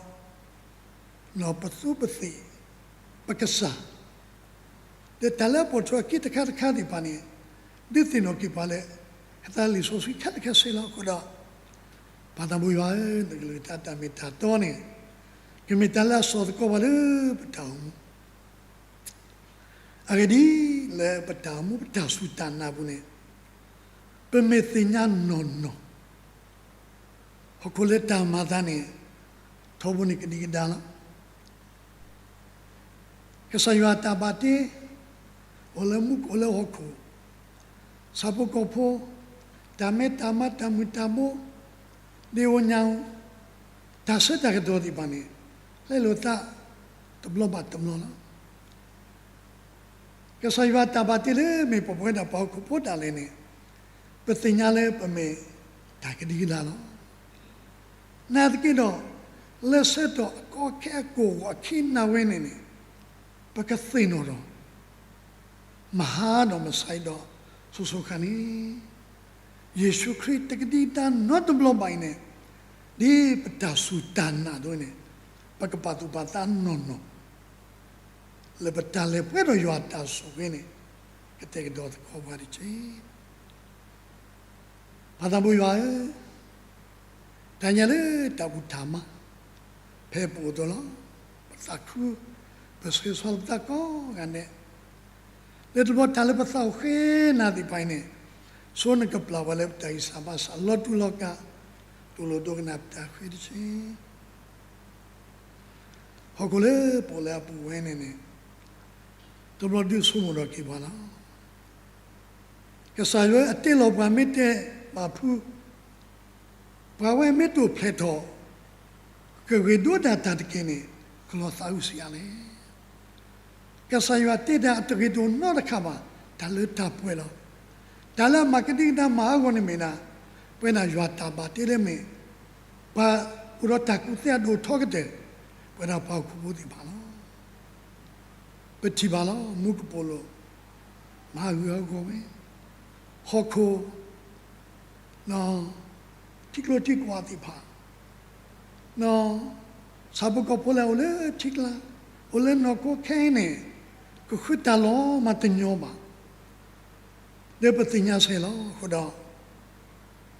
ပသူပသ့ၣ်, ပကစၢ်, ဒီးတၢ်လၢအပိာ်ထွဲအက့ၢ်တခါတခါသ့ၣ်တဖၣ်န့ၣ်, ဒုးသ့ၣ်နီၣ်က့ၤပှၤလၢ ဟဲသးလံာ်စီဆှံခဲလၢာ်ခဲဆ့လီၤ. အဃိဒီး ပၢ်သးဘိယွၤဧၢ, နကလုၢ်ကထါတၢ်မ့ၢ်တၢ်တီန့ၣ် ကမ့ၢ်တၢ်လၢအစိာ်သကိးပှၤလၢပတၢ်အိၣ်မူ အဂ့ၢ်ဒ်အံၤ, လၢပတၢ်အိၣ်မူပတၢ်စူၢ်တၢ်နာ်အပူၤန့ၣ်, ပမ့ၢ်သ့ၣ်ညါနီၢ်နီၢ်, ဟီၣ်ခိၣ်လၢတၢ်မၤအသးန့ၣ် ထီဘိန့ၣ်ကဒံကဒါလီၤ. ကစၢ်ယွၤတၢ်ဘၣ်တ့ အိၣ်လၢမူခိၣ်လၢဟီၣ်ခိၣ်, ဆၣ်ဖိကီၢ်ဖိ, တၢ်မဲတၢ်မါ တၢ်မုၢ်တၢ်ဘိ, ဒ့ၣ်ဧိၤညၣ်ဧိၤ, တၢ်ဆၢတၢ်ကတီၢ်သ့ၣ်တဖၣ်န့ၣ် ဟဲလိာ်သးတဘျီဘၣ်တဘျီလီၤ. ကစၢ်ယွၤတၢ်ဘၣ်တ့လၢမ့ၢ်ပှၤပဝဲဒၣ်ပှၤဟီၣ်ခိၣ်ဖိဒၣ်လဲာ်န့ၣ်, ပသ့ၣ်ညါလၢပမ့ၢ်တၢ်ကဒံကဒါလီၤ. နာ်သက့ဒီး, လၢဆၢကတီၢ်အကီအခဲအကီၢ်အဂီၢ်အခံနၤဝဲန့ၣ်န့ၣ်, ပကသ့ၣ်နီၣ်ဒီး မဟါဒီးမဆါအံၤဒီး ဆိၣ်ဆိၣ်ခါန့ၣ်, ယ့ၣ်ၡူးခရံာ်တကဒံကဒါနီတဘျီဘၣ်အံၤန့ၣ်, ဒ်ပတၢ်စူၢ်တၢ်နာ်ဒ်န့ၣ်, ပကပာ်သူၣ်ပာ်သးနီၢ်နီၢ် လၢပတၢ်လဲၤပှဲၤဒီးယွၤအတၢ်ဆိၣ်ဂ့ၤန့ၣ်, ကတဲာ်ကတီၤသကိးပှၤတက့ၢ်. ပၢ်သးဘိယွၤဧၢ, တၢ်ညါလၢတၢ်ဘူၣ်တၢ်မါ ဖဲပအိၣ်အသိးလီၤ. ပသးခု ပဆၢဂ့ၤဆၢဝါလၢပသးကိးဂၤဒဲး, လၢတဘျီတၢ်လၢပသးအိၣ်ဃ့နၤသ့ၣ်တဖၣ်အံၤန့ၣ်, ဆိနကပျၢ်ပှၤလၢပတၢ်ဂံၢ်စၢ်ဘါစၢ် လီၤတူာ်လီၤကာ် တူၢ်လိာ်ဒိကနၣ်ပတၢ်ဃ့တဆ့ ဟီၣ်ခိၣ်လၢပအိၣ်လၢအပူၤဝဲန့ၣ်န့ၣ်, တဘျီဒုးဆိကမိၣ်ထီၣ်က့ၤပှၤလီၤ. ကစၢ်ယွၤအတ့လီၤပှၤမ့ၢ်တဲဘၣ်ဖု, ပှၤဝဲမ့ၢ်တအိၣ်ဖျဲၣ်ထီၣ် ကဂ့ၤဒိးဒၣ်တၢ်တက့ၢ်န့ၣ်, ကလီၤသးဝံၣ်ဆံးအါလဲၣ်. ကစၢ်ယွၤတ့တၢ်အတဂ့ၤတအိၣ်နီတခါဘၣ်, တၢ်လၢတၢ်ပှဲၤလီၤ. တၢ်လၢအမၤကဒံကဒါမၤအါဂီၢ်န့ၣ်မ့ၢ်ဒၣ်, ပဝဲဒၣ်ယွၤတၢ်ဘၣ်တ့လၢမ့ၢ် ပှၤအိၣ်ဒီးတၢ်ကူၣ်သ့အဒိၣ်ထီကတၢၢ်, ပဝဲဒၣ်ပှၤဟီၣ်ခိၣ်ဖိသ့ၣ်တဖၣ်လီၤ. ပထံၣ်ဘၣ်လီၤ မူကပိာ်လိၤ မၤဂုၤအဂီၢ်ဝဲ, ဟီၣ်ခိၣ် ထံကျိထံကွၢ်သ့ၣ်တဖၣ်, ဆၣ်ဖိကီၢ်ဖိလၢအအိၣ်လၢထံကျါ, အိၣ်လၢနီၢ်ခိခဲအံၤန့ၣ်, ကဃုတၢ်လီၤမးတညီဘၣ်. ဒီးပသ့ၣ်ညါဆဲးလီၤအဃိဒီး,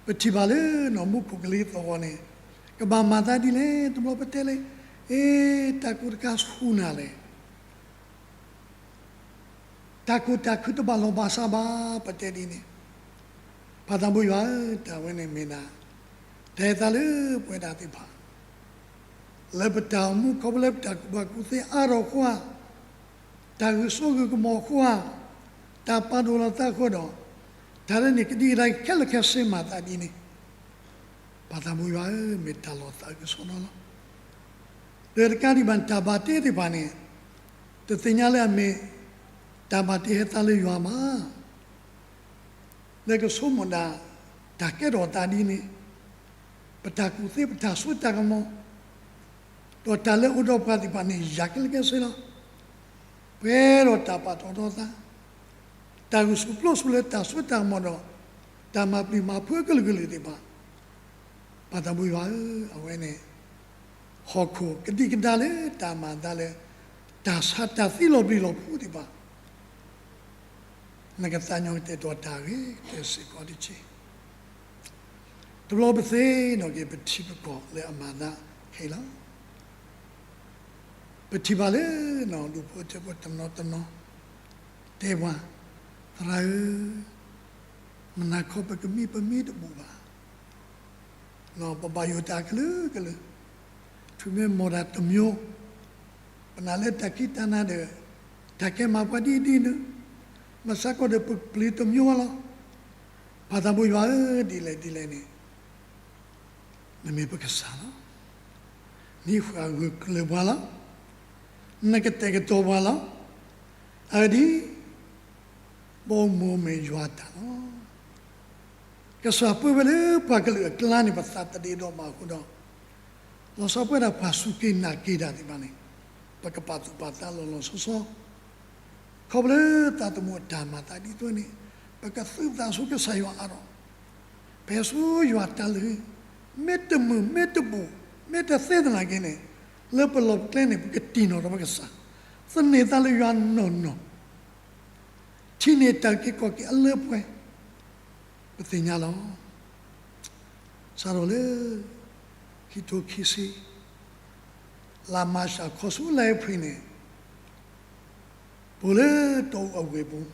ပထံၣ်ဘၣ်လၢနီၢ်မူခိၣ်ကလံၤသီၣ်ဂီၤန့ၣ်, ကဘၣ်မၤသးဒ်လဲၣ်, တဘျီပတဲလၢ, အ့, တၢ်ကူၣ်တခါဆူၣ်နၤလဲၣ် တၢ်ကူၣ်တၢ်ခုတဘၣ်လီၢ်ဘၣ်စးဘၣ် ပတဲဒ်န့ၣ်, ပၢ်သးဘိယွၤဧၢ, တၢ်ဝဲန့ၣ်မ့ၢ်ဒၣ် တၢ်ဟဲသးလၢပဝဲဒၣ်သ့ၣ်တဖၣ်, လၢပတၢ်အိၣ်မူခီဖျိလၢပတၢ်ကူၣ်ဘၣ်ကူၣ်သ့အါထီၣ်အဃိဧါ, တၢ်ဂုာ်စိဂုာ်ကမီၤအဃိဧါ, တၢ်ပာ်ဒိၣ်လီၤသးအဃိဒီး, တၢ်လၢန့ၣ်ကဒံကဒါခဲလၢာ်ခဲဆ့မၤသးဒ်န့ၣ်, ပၢ်သးဘိယွၤဧၢ, မ့ၢ်တၢ်လီၤသးအုးကစီဒီလီၤ. ဒီးတကးဒံးဘၣ်န့ၣ် တၢ်ဘၣ်တ့သ့ၣ်တဖၣ်န့ၣ်, တသ့ၣ်ညါလၢအမ့ၢ် တၢ်ဘၣ်တ့ဟဲသးလၢယွၤမး လၢကဆိကမိၣ်ဒၣ် တၢ်ကဲထီၣ်သးဒ်န့ၣ်, ပတၢ်ကူၣ်သ့ ပတၢ်စိတၢ်ကမီၤ, ဒီးတၢ်လၢအအိၣ်ဒီးပှၤသ့ၣ်တဖၣ်န့ၣ် ယၤခဲလၢာ်ခဲဆ့လီၤ. ပှဲၤဒီးတၢ်ပာ်ထီၣ်ထီသး, တၢ်ဂုာ်ဆူၣ်ပျိဆူၣ်လၢတၢ်စိတၢ်ကမီၤဒီး, တၢ်မၤပျံၤမၤဖုးအကလုာ်ကလုာ်သ့ၣ်တဖၣ်, ပၢ်သးဘိယွၤဧၢ, အဝဲန့ၣ် ဟီၣ်ခိၣ်ကဒံကဒါလၢတၢ်မၤအသးလၢ တၢ်ဆါတၢ်သံလီၤဘျံးလီၤဖုးသ့ၣ်တဖၣ်, နကသးညီကတဲာ်ကတီၤတၢ်ဂ့ၤကတၢၢ်စ့ၢ်ကီးတက့ၢ်. တဘျီပသ့ၣ်နီၣ်က့ၤပထံပကီၢ်လၢအမၤသးခဲအံၤလီၤ. ပထံၣ်ဘၣ်လၢ ဒူၣ်ဖိထၢဖိတနီၤတနီၤ တဲပှၤ, သရၣ်ဧၢ, မနၤခီပကမံပမ့ၢ်တဘူၣ်ဘၣ် ပဘၣ်ယိၣ်တၢ်ကလုာ်ကလုာ်, ထွံၣ်မ့ၢ်မီၢ်တၢ်တမျိုး, ပနာ်လၢတၢ်ခံးတၢ်နၤဒီး တၢ်ကဲမၤပှၤဒ်အံၤဒ်နုၤ, မၤစ့ၢ်ကီးဒီးပပျံၤတမျိုးလီၤ. ပၢ်သးဘိယွၤဧၢ, ဒ်လဲၣ်ဒ်လဲၣ်န့ၣ် နမ့ၢ်ပကစၢ်လီၤ. နဟံးဃာ်ဂၢၢ်ကျၢၤပှၤလီၤ. နကတဲာ်ကတီၤပှၤလီၤ. အဂ့ၢ်ဒ်အံၤ, ဘီမုၢ်မ့ၢ်ယွၤအတၢ်လီၤ. ကစၢ်ပၢဝဲလၢပှၤကလုာ်အကျါန့ၣ် ပသးတဒ့ဒီးဘၣ်အဃိဒီး, လီၤဆီပဝဲဒၣ်ပှၤစူၢ်က့ၤနာ်က့ၤတၢ်သ့ၣ်တဖၣ်န့ၣ်, ပကပာ်သူၣ်ပာ်သးလီၤလီၤဆီဆီ ခီဖျိလၢသးသမူအတၢ်မၤသးဒ်သိးန့ၣ်, ပကသုးသးဆူကစၢ်ယွၤအါထီၣ်, ပဟဲဆူယွၤတၢ်လုၢ်ဟံၣ်, မ့ၢ်တမုာ်မ့ၢ်တဘူၣ် မ့ၢ်တသ့သနာ်က့န့ၣ်, လၢပလီၢ်ပကျဲန့ၣ် ပကတံၢ်နီၣ်ထီၣ်ပကစၢ်, သန့ၤသးလၢယွၤနီၢ်နီၢ်, ထံၣ်န့ၢ်တၢ်အုၣ်က့ၤခီၣ်က့ၤအလၢပှဲၤ, ပသ့ၣ်ညါလီၤ. စးထီၣ်လၢ ခံထိခံဆံ လါမၢ်ၡး ခီဆူလါအ့ဖြ့ၣ်န့ၣ်, ပအိၣ်လၢတီအူအဝ့ၢ်ပူၤ,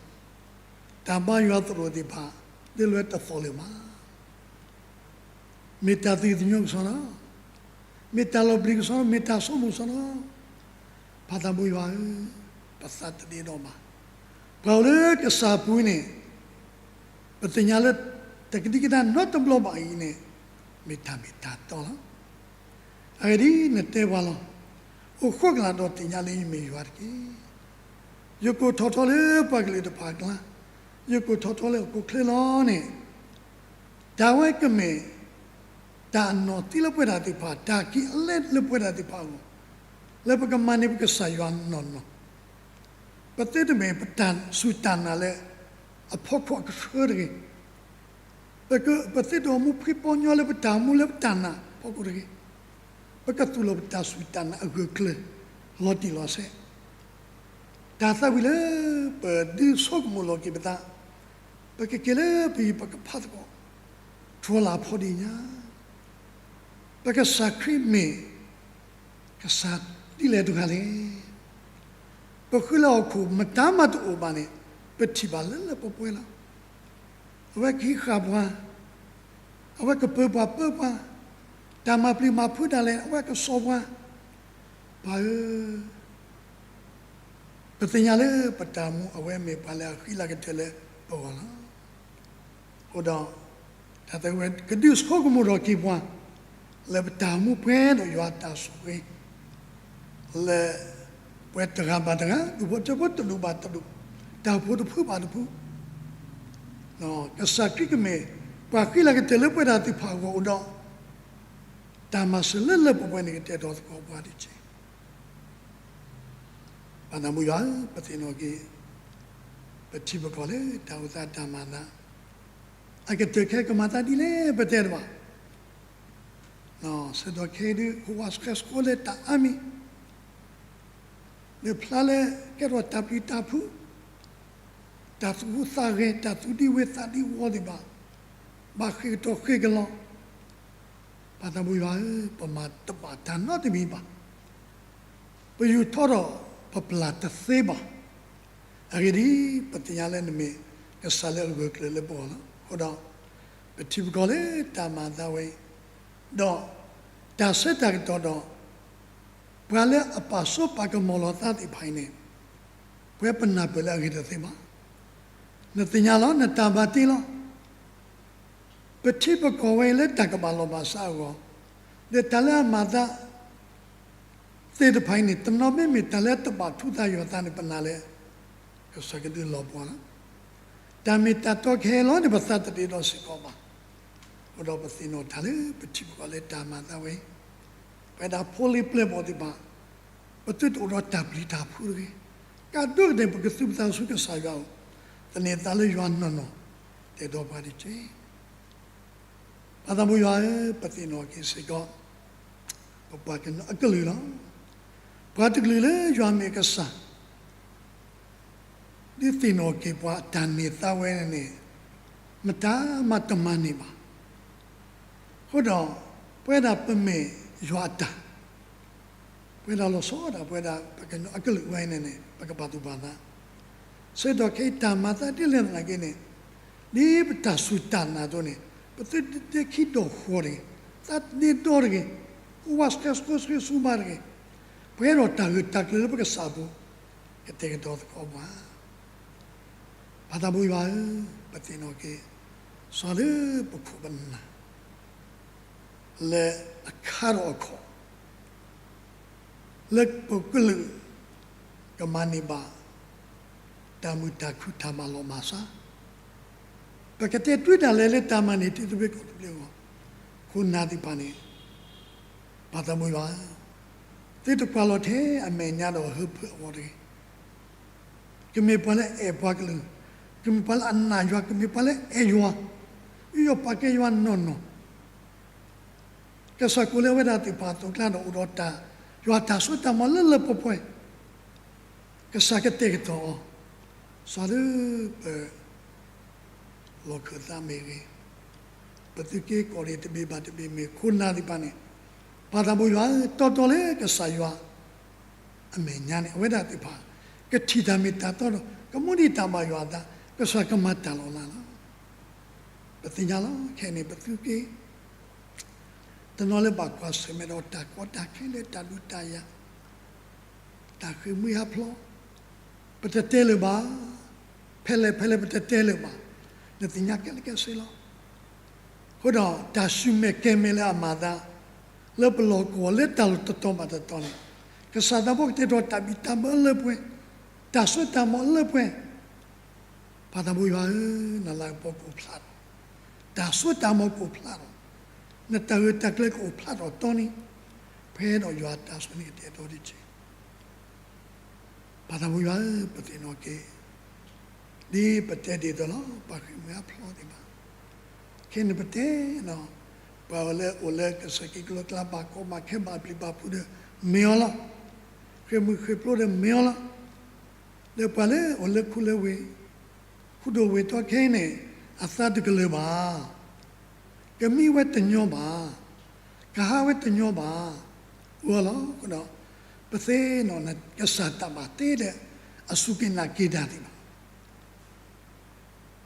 တၢ်ဘါယွၤသရိာ်သ့ၣ်တဖၣ် ဒ်လဲၣ်တသီၣ်လၢၤဘၣ်. မ့ၢ်တၢ်သးသမူကစီဒီ, မ့ၢ်တၢ်လီၤပျံၤကစီဒီ, မ့ၢ်တၢ်ဆိကမိၣ်ကစီဒီ, ပၢ်သးဘိယွၤဧၢ, ပသးတဒ့ဒီးဘၣ်. ပှၤအိၣ်လၢကစၢ်အပူၤန့ၣ်, ပသ့ၣ်ညါလၢ တကဒံကဒါနီတဘျီဘၣ်အံၤန့ၣ်, မ့ၢ်တၢ်မ့ၢ်တၢ်တီလီၤ. အဂ့ၢ်ဒ်အံၤ, နတဲပှၤလီၤ. အိၣ်ဃိကလာ်ဒီးသ့ၣ်ညါလၢယမ့ၢ်ယွၤတက့ၢ်. ယကိးထီၣ်ထီလၢပှၤကလုာ်တဖၣ်အကျါ, ယကိးထီၣ်ထီလၢဟီၣ်ခိၣ်ချၢလီၤန့ၣ်, တၢ်ဝဲကမ့ၢ် တၢ်အနီၢ်သံလၢပဝဲဒၣ်သ့ၣ်တဖၣ်, တၢ်ကံးအလဲလၢပဝဲဒၣ်သ့ၣ်တဖၣ်အဂီၢ်, လၢပကမၤန့ၢ်ပကစၢ်ယွၤနီၢ်နီၢ်, ပသ့တမ့ၢ်ပတၢ်စူၢ်တၢ်နာ်လၢ အဖီခိၣ်အကဆှၢတဂ့ၤ. ပက, ပသ့တအိၣ်မူဖှံပီညီလၢပတၢ်အိၣ်မူလၢပတၢ်နာ်အဖီခိၣ်တဂ့ၤ. ပကသူၣ်လီၤပတၢ်စူၢ်တၢ်နာ်အဂၢၢ်ကျၢၤ လီၤတံၢ်လီၤဆဲး, တၢ်သးဝံၣ်လၢပဒုးဆိကမိၣ်လီၤက့ၤပသး, ပကက့ၤလၢပဟံၣ်ပကဖးသကိး, တြီလၢ်ဖီဒံးညါ ပကစၢ်ခရံာ်မ့ၢ်ကစၢ်ဒ်လဲၣ်တဂၤလဲၣ်. ပဃုလၢဟီၣ်ခိၣ်မတၤမးတအိၣ်ဘၣ်န့ၣ် ပထံၣ်ဘၣ်လၢလၢပှဲၤပှဲၤလီၤ. အဝဲကဟံးဃာ်ပှၤ, အဝဲကပၢၤပှၤပၢပှၤ, တၢ်မၤပျံၤမၤဖုးဒၣ်လဲာ် အဝဲကစီၣ်ပှၤ. ပၢ်ဧၢ, ပသ့ၣ်ညါလၢပတၢ်အိၣ်မူအဝဲမ့ၢ်ပှၤလၢအဃံလၤကတၢၢ်လၢပဂီၢ်လီၤ. အဃိဒီး တၢ်သဝဲကဒုးဆိကမိၣ်ထီၣ်က့ၤပှၤ လၢပတၢ်အိၣ်မူပှဲၤဒီးယွၤအတၢ်ဆိၣ်ဂ့ၤ လၢပှၤတဂၤဘၣ်တဂၤ, ဒူၣ်ဖိထၢဖိတဒူၣ်ဘၣ်တဒူၣ်, တၢ်အိၣ်ဖှိၣ်တဖုဘၣ်တဖု, ကစၢ်ခရံာ်ကမ့ၢ်ပှၤဃံလၤကတၢၢ်လၢပဝဲဒၣ်သ့ၣ်တဖၣ်အဂီၢ်အိၣ်ဒီး တၢ်မၤစၢၤလၢလၢပှဲၤပှဲၤန့ၣ် ကတဲာ်ကတီၤသကိးပှၤတက့ၢ်. ပၢ်သးဘိယွၤဧၢ, ပသ့ၣ်နီၣ်က့ၤ ပထံပကီၢ်လၢတၢ်အိၣ်သးတၢ်မၤသး အကတၢၢ်ခဲကမၤသးဒ်လဲၣ်ပတဲတဘၣ်. ဆၢကတီၢ်ခဲအံၤဒုး ဟိဝးဆှဲဆှိလၢတၢ်အါမံၤ လၢဖျါလၢကဲထီၣ်တၢ်ပျံၤတၢ်ဖုး, တၢ်သူၣ်ဟူးသးဂဲၤ, တၢ်သူၣ်ဒံဝ့သးဒံဝီသ့ၣ်တဖၣ် ဘၣ်ဃ့ၢ်ကတီၢ်ဃ့ၢ်ကလီၤ. ပၢ်သးဘိယွၤဧၢ, ပမၤတဘၣ်တၢ်နီတမံၤဘၣ်. ပယူာ်ထီၣ်ဒီးပပျၢ်တသ့ဘၣ်. အဂ့ၢ်ဒ်အံၤ, ပသ့ၣ်ညါလၢနမ့ၢ်ကစၢ်လၢအဂၢၢ်ကျၢၤလၢပဂီၢ်လီၤ. အဃိဒီး ပထံပကီၢ်လၢတၢ်မၤသးဝဲအံၤ, ဒီးတၢ်ဆၢတၢ်ကတီၢ်ဒီး ပှၤလၢအပာ်စီပာ်ကမီၤလီၤသးသ့ၣ်တဖၣ်အံၤန့ၣ်, ပဝဲပနၢ်ပၢၢ်လၢအဂ့ၤတသ့ဘၣ်. နသ့ၣ်ညါလီၤ, နတၢ်ဘၣ်တ့လီၤ. ပထံပကီၢ်ဝဲအံၤလၢတၢ်ကဘၣ်လီၢ်ဘၣ်စးအဂီၢ်, ဒီးတၢ်လၢအမၤသးသ့ၣ်တဖၣ်အံၤန့ၣ် တနီၤမ့မ့ၢ်တၢ်လၢတဘၣ်ထူးသးယွၤသးန့ၣ် ပနာ်လၢ ကစၢ်ကဒုးလီၤပှီၢ်လီၤ. တၢ်မ့ၢ်တၢ်တီခဲအံၤလီၤန့ၣ် ပသးတဒ့ဒီးစ့ၢ်ကီးဘၣ်. အဃိဒီးပသ့ၣ်နီၣ်တၢ်လၢပထံပကီၢ်လၢတၢ်မၤသးဝဲအံၤ, ပဝဲဒၣ်ဖိလံၤပျဲၢ်ဘီၣ်သ့ၣ်တဖၣ်, ပသုတအိၣ်ဒီးတၢ်ပျံၤတၢ်ဖုးတဂ့ၤ. ကးဒိၣ်ကတၢၢ် ပကသူၣ်ပသးဆူကစၢ်ယွၤအအိၣ်, သန့ၤသးလၢယွၤနီၢ်နီၢ်, တဲဒီးပှၤတက့ၢ်. ပၢ်သးဘိယွၤဧၢ, ပသ့ၣ်နီၣ်က့ၤစ့ၢ်ကီး ပပှၤကညီအကလုာ်လီၤ. ပှၤတကလုာ်လၢယွၤမ့ၢ်ကစၢ် ဒုးသ့ၣ်နီၣ်က့ၤပှၤအတၢ်န့ၢ်သါဝဲန့ၣ်န့ၣ်, မတၤမၤတမၤန့ၢ်ဘၣ်. အဃိဒီး ပဝဲဒၣ်ပမ့ၢ်ယွၤအတၢ်, ပဝဲဒၣ်လီၤဆီဒၣ်တၢ် ပဝဲဒၣ်ပှၤကညီအကလုာ်ဝဲအံၤန့ၣ်န့ၣ် ပကဘၣ်သူၣ်ပှၢ်သး ဆၢကတီၢ်ခဲအံၤတၢ်မၤသးဒ်လဲၣ်သနာ်က့န့ၣ်, ဒ်ပတၢ်စူၢ်တၢ်နာ်အသိးန့ၣ်, ပသုတဒဲခံဒီၣ်ဃီၤတဂ့ၤ, သးတဒ့ဒီတဂ့ၤ, ဟိဝးဆှဲဆှိဆှံဆူဘါတဂ့ၤ, ပှဲၤဒီးတၢ်ဂၢၢ်တၢ်ကျၢၤလၢပကစၢ်အပူၤ, ကတဲာ်ကတီၤသကိးပှၤ ပၢ်သးဘိယွၤဧၢ, ပသ့ၣ်နီၣ်က့ၤ စီၤလၢပခိၣ်ပနၢ် လၢအခါထီၣ်အခီၣ်, လၢပကလုာ်ကမၤန့ၢ်ဘၣ် တၢ်မုာ်တၢ်ခုၣ်တၢ်မၤလီၤမၤစၢ်, ပကတဲတူၢ်တၢ်လဲၤလၢတၢ်မၤန့ၢ်တံၤသဘျ့ကီၢ်သဘျ့အဂီၢ်, ခိၣ်နၢ်သ့ၣ်တဖၣ်န့ၣ်, ပၢ်သးဘိယွၤဧၢ, သုတကွၢ်လီၤထဲအမဲာ်ညါဒီးဟၢဖၢအဂီၢ်တဂ့ၤ. ကမ့ၢ်ပှၤလၢအအဲၣ်ပှၤကလုာ်, ကမ့ၢ်ပှၤလၢအနာ်ယွၤ, ကမ့ၢ်ပှၤလၢအအဲၣ်ယွၤ, ယူးယီၣ်ပာ်ကဲယွၤနီၢ်နီၢ်, ကစၢ်ကိးလၢဝဲဒၣ်သ့ၣ်တဖၣ်အသိးအကျါဒီးအိၣ်ဒီးတၢ်, ယွၤတၢ်စိတၢ်ကမီၤလၢလၢပှဲၤပှဲၤ, ကစၢ်ကတဲာ်ကတီၤအီၤ, စီၤလၢပ လီၢ်ခၢၣ်သးမ့ၢ်ဂ့ၤ, ပသုးက့ကိးဒံးတဘ့ၣ်ဘၣ်တဘ့ၣ်မ့ၢ်ခိၣ်နၢ်သ့ၣ်တဖၣ်န့ၣ်, ပၢ်သးဘိယွၤဧၢ, တီတီလၢကစၢ်ယွၤအမဲာ်ညါန့ၣ် အဝဲဒၣ်သ့ၣ်တဖၣ် ကထံၣ်တၢ်မ့ၢ်တၢ်တီဒီး ကမူဒံးတၢ်ဘၣ်ယွၤအသး, ကစၢ်ကမၤတၢ်လီၤလးလီၤ. ပသ့ၣ်ညါလီၤ, ခဲအံၤန့ၣ် ပသုးက့ တနီၤလၢဘၣ်ကွၢ်ဆၢၣ်မဲာ်ဒီးတၢ်ကီတၢ်ခဲလၢတၢ်ဒုးတၢ်ယၤ တၢ်ဃ့ၢ်မှံဟးဖျိး, ပတတဲလၢၤဘၣ်, ဖဲလဲၣ်ဖဲလဲၣ်ပတတဲလၢၤဘၣ်, နသ့ၣ်ညါကဲလၢကဲဆ့လီၤ. အဃိဒီးတၢ်ဆူၣ်မဲာ်ကဲၤမဲာ်လၢအမၤသး လၢပလီၢ်ကဝီၤလၢတၢ်လီၢ်တတီၤဘၣ်တတီၤန့ၣ်, ကစၢ်သးဘိကတဲာ်ကတီၤတၢ်ဘံၣ်တၢ်ဘၢလၢပှဲၤ, တၢ်စိတၢ်ကမီၤလၢပှဲၤ, ပၢ်သးဘိယွၤဧၢ, နလၤကပီၤကအိၣ်ဖျါထီၣ်, တၢ်စိတၢ်ကမီၤကအိၣ်ဖျါထီၣ်, နတၢ်ဂၢၢ်တၢ်ကျၢၤကအိၣ်ဖျါထီၣ်တီန့ၣ်, ဖဲဒီးယွၤတၢ်ဆိၣ်န့ၢ်ကတဲာ်ကတီၤတက့ၢ်. ပၢ်သးဘိယွၤဧၢ, ပသ့ၣ်နီၣ်က့ၤ ဒ်ပတဲဒ်သိးလီၤ, ပှၤဃ့ၢ်မှံဟးဖျိးသ့ၣ်တဖၣ်, ခဲအံၤန့ၣ်ပတဲ, ပှၤလၢအိၣ်လၢကစၢၢ်က့ၤကလိကျါဘၣ်ကီဘၣ်ခဲဘၣ်ပျံၤဘၣ်ဖုးဒီးမ့ၢ်အီၤလီၤ. ဃ့ၢ်မှံဃ့ၢ်ဖျိးဒီးမ့ၢ်အီၤလီၤ. ဒီးပှၤလၢအိၣ်လၢခူလၢဝ့ၢ်, ခူဒိၣ်ဝ့ၢ်တီခဲအံၤန့ၣ်, အသးတကလၢၤဘၣ်, ကမံဝဲတညီဘၣ်. ကဟးဝဲတညီဘၣ်. အဃိလီၤဒီး ပသ့ၣ်နီၣ်ကစၢ်တၢ်ဘၣ်တ့ဒီး အစူၢ်က့ၤနာ်က့ၤတၢ်သ့ၣ်တဖၣ်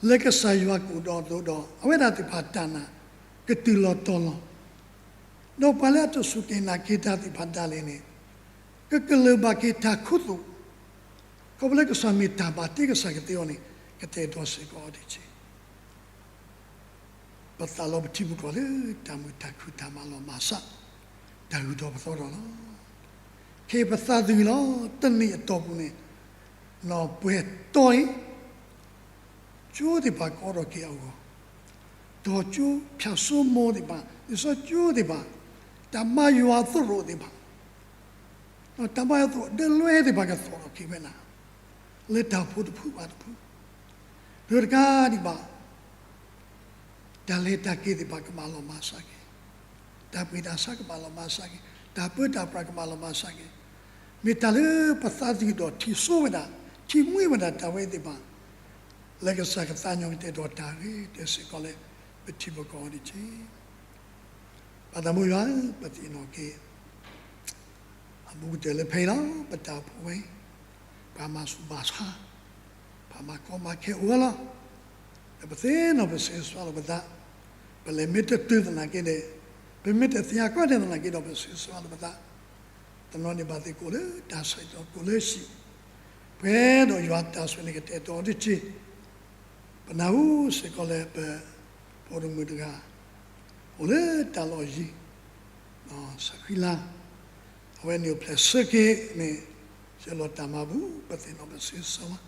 လၢကစၢ်ယွၤကအိၣ်ဒီးအသိးဒီး အဝဲဒၣ်သ့ၣ်တဖၣ်တၢ်နာ် ကတုၤလီၤတီၤလီၤ. ဒီးပှၤလၢအတစူၢ်က့ၤနာ်က့ၤတၢ်သ့ၣ်တဖၣ်ဒၣ်လဲာ်န့ၣ် ကကလၢၤဘၣ်က့ၤတၢ်ခူသူၣ်, ခီဖျိလၢကစၢ်မ့ၢ်တၢ်ဘၣ်တ့ကစၢ်ကသ့အီၤန့ၣ် ကတဲာ်ကတီၤစ့ၢ်ကီးအီၤတက့ၢ်. ပသးလီပထံပကီၢ်လၢတၢ်မုာ်တၢ်ခုၣ်တၢ်မၤလီၤမၤစၢ် တၢ်ဂုၤထီၣ်ပသီထီၣ်လီၤ. ခဲအံၤပသးသယုၢ်လီၤ တနံၣ်အတီၢ်ပူၤန့ၣ် ပှဲၤတီအံၤ ကၠိသ့ၣ်တဖၣ်ကအိးထီၣ်က့ၤအဂီၢ်, တီၤကၠိ ဖၠၣ်စိမိသ့ၣ်တဖၣ် လံာ်စီဆှံကၠိသ့ၣ်တဖၣ်, တၢ်ဘါယွၤသရိာ်သ့ၣ်တဖၣ်, တၢ်ဘါယွၤသရိာ်ဒၢလွဲသ့ၣ်တဖၣ်ကသိးထီၣ်က့ၤဝဲဒၣ် လၢတၢ်အိၣ်ဖှိၣ်တဖုဘၣ်တဖု, ဒီးတကးဒံးဘၣ် တၢ်လဲၤတၢ်က့ၤသ့ၣ်တဖၣ်ကမၤလီၤမၤစၢ်က့ၤ, တၢ်ပှ့ၤတၢ်ဆါကမၤလီၤမၤစၢ်က့ၤ, တၢ်ပၢတၢ်ပြးကမၤလီၤမၤစၢ်က့ၤ, မ့ၢ်တၢ်လၢပသးသယုၢ်ဒီးထံၣ်စိဝဲဒၣ်, ထံၣ်မှံဝဲဒၣ်တၢ်ဝဲသ့ၣ်တဖၣ်, လၢကစၢ်ကသးကညီၤကတဲာ်ကတီၤတၢ်ဂ့ၤတဲစ့ၢ်ကီးလၢ ပထံပကီၢ်အီၤတက့ၢ်. ပၢ်သးဘိယွၤဧၢ, ပသ့ၣ်နီၣ်က့ၤ အဘူးကတၢၢ်လၢဖဲအံၤလီၤ. ပတၢ်အိၣ်ဖှိၣ်ဝဲအံၤ ပှၤမၤဆူၣ်ဘၣ်ဆါ, ပှၤမၤကီမၤခဲအိၣ်ဝဲလီၤ. ဒီးပသ့ၣ်နီၣ်ပစံးဆၢလီၤပသး, ပလဲၤမ့ၢ်တတုၤသနာ်က့ဒီး, ပမ့ၢ်တသ့ၣ်ညါကွၢ်န့ၢ်သနာ်က့ဒီး ပစံးဆၢလီၤပသး, တနီၤန့ၣ်ဘၣ်သ့ၣ်ကိးလၢတၢ်ဆၢကတီၢ်ကိးလၢဟံၣ်, ပှဲၤဒီးယွၤတၢ်ဆိၣ်ဂ့ၤန့ၣ်ကတဲာ်ကတီၤအီၤတက့ၢ်. ပနၢ်ဟူစ့ၢ်ကီးလၢပဖိဒိၣ်မုၣ်တဂၤ အိၣ်လၢတၢ်လီၢ်ယံၤ စှၤဃံလၤ, အဝဲန့ၣ်အိၣ်ဖျဲၣ်ဆၢက့ၤန့ၣ် ဆှၢလီၤတၢ်မၤဘူၣ် ပသ့ၣ်နီၣ်ပစံးဆၢလီၤ.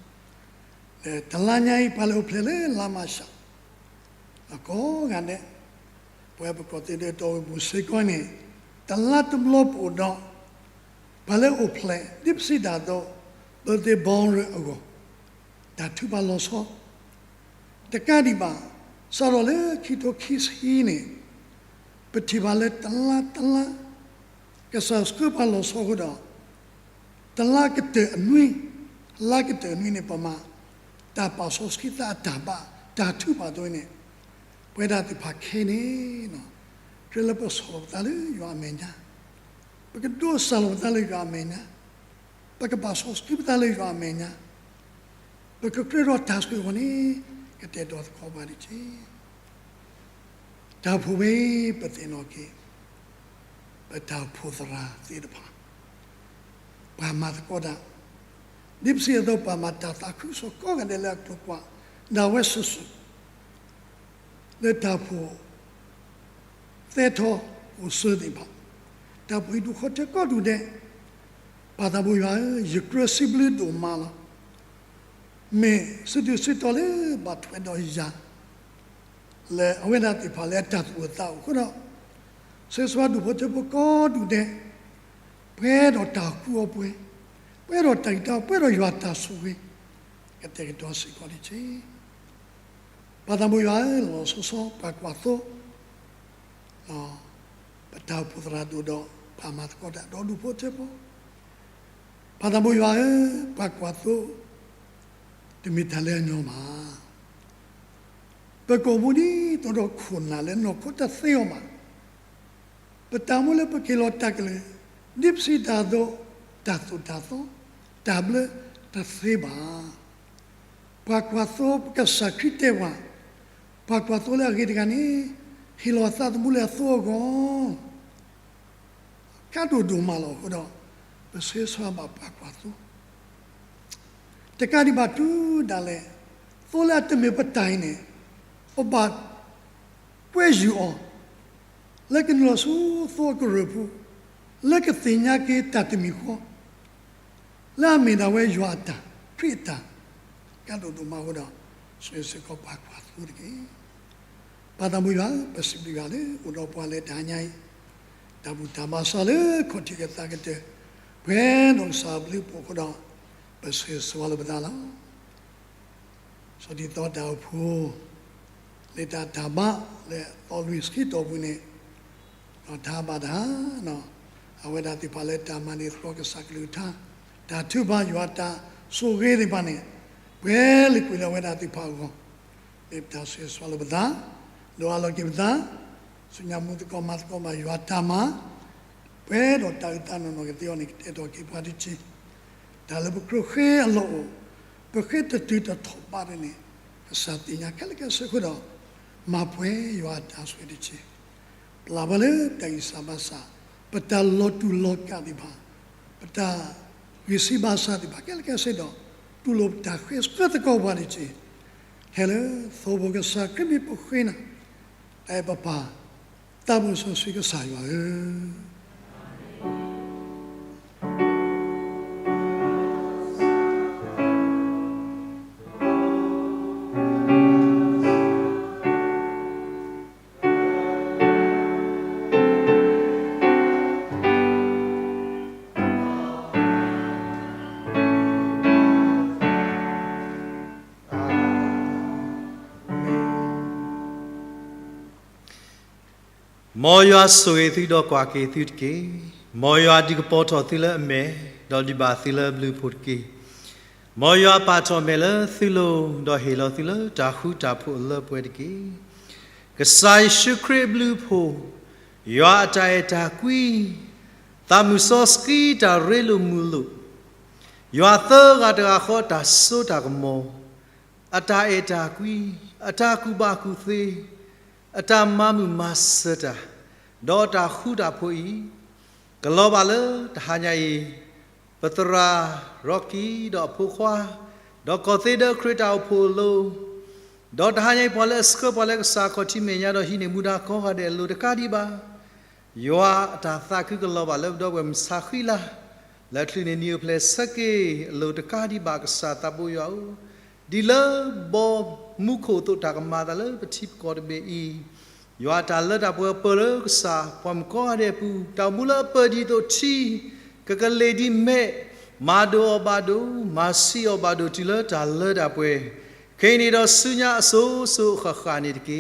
ဒီးတလါညါအံၤ ပှၤလၢအိၣ်ဖျဲၣ်လၢလါမၢ်ၡး ကိးဂၤဒဲး, ပဝဲပကီၢ်သူလ့ၤတီဝံၤပူၤစ့ၢ်ကီးန့ၣ် တလါတဘျီပအိၣ်ဒီး ပှၤလၢအိၣ်ဖျဲၣ် ဒ်ပစံးတၢ်အသိး birthday ball အဂီၢ်, တၢ်ထုကဖၣ်လီၤဆီ တကးဒံးဘၣ် စးထီၣ်လၢခံကထိခံဆံန့ၣ် ပထံၣ်ဘၣ်လၢတလါတလါ ကစၢ်ဆှၢပှၤလီၤဆီအဃိဒီး တလါကတၢၢ်အနွံ, လါကတၢၢ်အနွံန့ၣ် ပမၤတၢ်ပာ်စီဆှံသးအတၢ်ဘၣ် တၢ်ထုကဖၣ်အသိးန့ၣ် ပဝဲဒၣ်သ့ၣ်တဖၣ်ခဲအံၤန့ၣ် ကြၢးလၢပဆီၣ်လီၤပသးလၢယွၤအမဲာ်ညါ, ပကဒိးစၢ်လီၤပသးလၢယွၤအမဲာ်ညါ, ပကပာ်စီဆှံပသးလၢယွၤအမဲာ်ညါ, ပကကြၢးဒီးတၢ်ဆိၣ်ဂ့ၤအဂီၢ်န့ၣ် ကတဲာ်ကတီၤသကိးပှၤတက့ၢ်. တၢ်အိၣ်ဖှိၣ်ဝဲ ပသ့ၣ်နီၣ်က့ၤ ပတၢ်အိၣ်ဖှိၣ်သရၣ်သ့ၣ်တဖၣ် ပှၤမၤသကိးတၢ်, ဒ်ပစံးအသိး ပှၤမၤတၢ်သးခုကစီၣ်ကိးဂၤဒဲးလၢအကျိၤကွၢ်ဒၣ်ဝဲစုာ်စုာ် လၢတၢ်အိၣ်ဖှိၣ် သဲထီၣ်အိၣ်စၢၤသ့ၣ်တဖၣ်, တၢ်အိၣ်ဖှိၣ်ဟံၣ်ဒူၣ်ဃီထၢကိးဒူၣ်ဒဲး, ပၢ်သးဘိယွၤဧၢ, ယကြၢးစံးဘျုးဒိၣ်မးလီၤ. မ့ၢ်စံးဒုးစံးတီၤလၢဘၣ်ထွဲဒီးယၤ လၢအဝဲဒၣ်သ့ၣ်တဖၣ်လၢအတၢ်သူၣ်အိၣ်သးအိၣ်အဃိဒီး, ဆၢဂ့ၤဆၢဝါဒူၣ်ဖိထၢဖိကိးဒူၣ်ဒဲး, ပှဲၤဒီးတၢ်ကူအီၤပှဲၤ, ပှဲၤဒီးတၢ်ဂံၢ်တၢ်ဘါ ပှဲၤဒီးယွၤတၢ်ဆိၣ်ဂ့ၤ, ကတဲာ်ကတီၤစ့ၢ်ကီးတက့ၢ်. ပၢ်သးဘိယွၤဧၢ, လီၤဆီဆီ ပှၤကွၢ်သိ ပတၢ်အိၣ်ဖှိၣ်သရၣ်ဒိၣ်ဒီး ပှၤမၤသကိးတၢ်ဒီးဒူၣ်ဖိထၢဖိ, ပၢ်သးဘိယွၤဧၢ, ပှၤကွၢ်သိ တမ့ၢ်တၢ်လၢအညီဘၣ်. ပကအိၣ်မူဒ်သိးဒီးခိၣ်နၢ်လၢနီၢ်ခိတသ့အီၤဘၣ်. ပတၢ်မူလၢပက့ၤလီၤတၢ်ကလုၢ် ဒ်ပစံးတၢ်အသိး, တၢ်သိၣ်တၢ်သီ, တၢ်ဘျၢတသ့ဘၣ်. ပှၤကွၢ်သိ ပကစၢ်ခရံာ်တဲပှၤ, ပှၤကွၢ်သိလၢအဂ့ၤတဂၤန့ၣ် ဟ့ၣ်လီၤအသးသမူလၢအသိအဂီၢ် ကါဒိၣ်ဒိၣ်မးလီၤအဃိဒီး, ပဆၢဂ့ၤဆၢဝါဘၣ်ပှၤကွၢ်သိ တကးဒံးဘၣ်တုၤဒၣ်လဲာ်, သိလၢအတမ့ၢ်ပတၢ်အံၤန့ၣ်, ပဘၣ်ကွဲယုၢ်အီၤ, လၢကနုာ်လီၤဆူသိအကရၢၢ်ပူၤ, လၢကသ့ၣ်ညါက့ၤတၢ်တမံၤဃီ, လၢအမ့ၢ်ဒၣ်ဝဲယွၤအတၢ်, ခရံာ်အတၢ်, ကါဒိၣ်ဒိၣ်မးအဃိဒီး, ဆၢဂ့ၤဆၢဝါပှၤကွၢ်သိတက့ၢ်. ပၢ်သးဘိယွၤဧၢ, ပစံးဘျုးယွၤလၢအိၣ်ဒီးပှၤလၢတဟါညါအံၤ, တၢ်ဘူၣ်တၢ်ဘါစၢ်လၢခီၣ်ထံးကသးကတၢၢ်, ပှဲၤဒီးကစၢ်အဘျုးအဖှိၣ်အဃိဒီး, ပဆၢဂ့ၤဆၢဝါလၢပသးလီၤ. စီၤတံၤသီတၢ်အိၣ်ဖှိၣ် လၢတၢ်တၢ်ဘါလၢအသီလွံၢ်ဆံတီၢ်ပူၤန့ၣ်, ဒီးတၢ်ဘၣ်တၢ်, အဝဲဒၣ်သ့ၣ်တဖၣ်လၢတၢ်မၤန့ၢ်သကိးကစၢ်ကလုၢ်ကထါ, တၢ်ထုကဖၣ်ယွၤတၢ်ဆိၣ်ဂ့ၤသ့ၣ်တဖၣ်န့ၣ်, ပှဲၤလၢကွံာ်လၢအဝဲဒၣ်သ့ၣ်တဖၣ်အဂီၢ်, မ့ၢ်ပတၢ်ဆၢဂ့ၤဆၢဝါလၢပသး, ဒီးအလီၢ်က့ၤပသး, ဆူညါမူသကိးမၤသကိးဘၣ်ယွၤတၢ်မၤ, ပှဲၤဒီးတၢ်အုၣ်သးနီၢ်နီၢ်ကသ့အီၤန့ၣ် ကတဲာ်ကတီၤက့ၤပှၤတက့ၢ်. တၢ်လၢပကြၢးဃ့အလီၢ်အိၣ်, ပဃ့တတုၤတထီၣ်ဘးဒ်န့ၣ်, ကစၢ်သ့ၣ်ညါခဲလၢာ်ခဲဆ့အဃိဒီး, မၤပှဲၤယွၤအတၢ်ဆိၣ်ဂ့ၤတက့ၢ်. ပျၢ်ပှၤလၢတၢ်ဂံၢ်စၢ်ဘါစၢ်, ပတၢ်လီၤတူာ်လီၤကာ်သ့ၣ်တဖၣ်, ပတၢ်ဂံၢ်စၢ်ဘါစၢ်သ့ၣ်တဖၣ်ခဲလၢာ်ခဲဆ့ဒီး, တူၢ်လိာ်ပတၢ်ဃ့သကိးပှၤတက့ၢ်. ဟဲလၢသိဖိကစၢ်ခရံာ်မံၤပဃ့နၤ, တၢ်အဲၣ်ပပၢ်, သးစီဆှံကစၢ်ယွၤဧၢ. မ်ယွၤဆိၣ်ဂ့ၤသုဒီးကွၢ်က့ၤသုတက့ၢ်. မ်ယွၤဒုးကပီၤထီၣ်သုလၢအမဲာ်, ဒီးဒုးဘၣ်သုလၢအဘျုးအဖှိၣ်တက့ၢ်. မ်ယွၤပာ်ထီၣ်မဲာ်လၢသုလိၤ, ဒီးဟ့ၣ်လီၤသုလၢတၢ်ဃူတၢ်ဖိးအလၢပှဲၤတက့ၢ်. ကစၢ်ယ့ၣ်ၡူးခရံာ်အဘျုးအဖှိၣ်, ယွၤအတၢ်အဲၣ်တၢ်ကွံ, သးမုၢ်စီဆှံတၢ်ရ့လိာ်မုာ်လိာ်, ယွၤသၢဂၤတဂၤဃီအတၢ်စိတၢ်ကမီၤ, အတၢ်အဲၣ်တၢ်ကွံ, အတၢ်ကူၣ်ဘၣ်ကူၣ်သ့, အတၢ်မၤမုာ်မၤစၢၤတၢ်, ဒီးအတၢ်ဃူတၢ်ဖိးအံၤ, ကလီၤဘၣ်လၢတဟါညါအံၤ, ပသရၣ် Rocky ဒီးအဖိခွါ, ဒီးကီၢ်သ့ဒၢခရံာ်တၢ်အိၣ်ဖှိၣ်အလိၤ, ဒီးတဟါညါအံၤပှၤလၢအဆှၢပှၤလၢကစၢ်ခီၣ်ထံးမဲာ်ညါဒီးဟံးန့ၢ်မူဒါကိးဂၤဒဲးအလိၤတကးဒံးဘၣ် ယွၤအတၢ်သးခုကလီၤဘၣ်လၢပဒီပုၢ်ဝဲၢ်မုၣ်ဆါဃံလၤ, လၢချုးန့ၢ်နံၣ်အိၣ်ဖျဲၣ်ဆၢက့ၤအလိၤတကးဒံးဘၣ်ကစၢ်သးဘိယွၤဧၢ, ဒ်လၢဘီမူခိၣ်အသိးတၢ်ကမၤအသးလၢပထံပကီၢ်တဘ့ၣ်အံၤ, ယွၤအတၢ်လၢတၢ်ပှဲၤအပၢၢ်လၢကစၢ်ပှၤမုၣ်ကိးဂၤဒဲးအပူၤ, တၢ်အိၣ်မူလၢအပၢၢ်ဒ်သိးထံ, ကကလ့ၤဒ်မဲး, မၤဒိၣ်အီၤဘၣ်ဒိၣ်, မၤဆံးအီၤဘၣ်ဒိၣ်တုၤလၢတၢ်လၢတၢ်ပှဲၤ, ခဲအံၤန့ၣ်ဒီးဆူညါအစိၤစိၤအဃၣ်ဃၣ်န့ၣ်တက့ၢ်.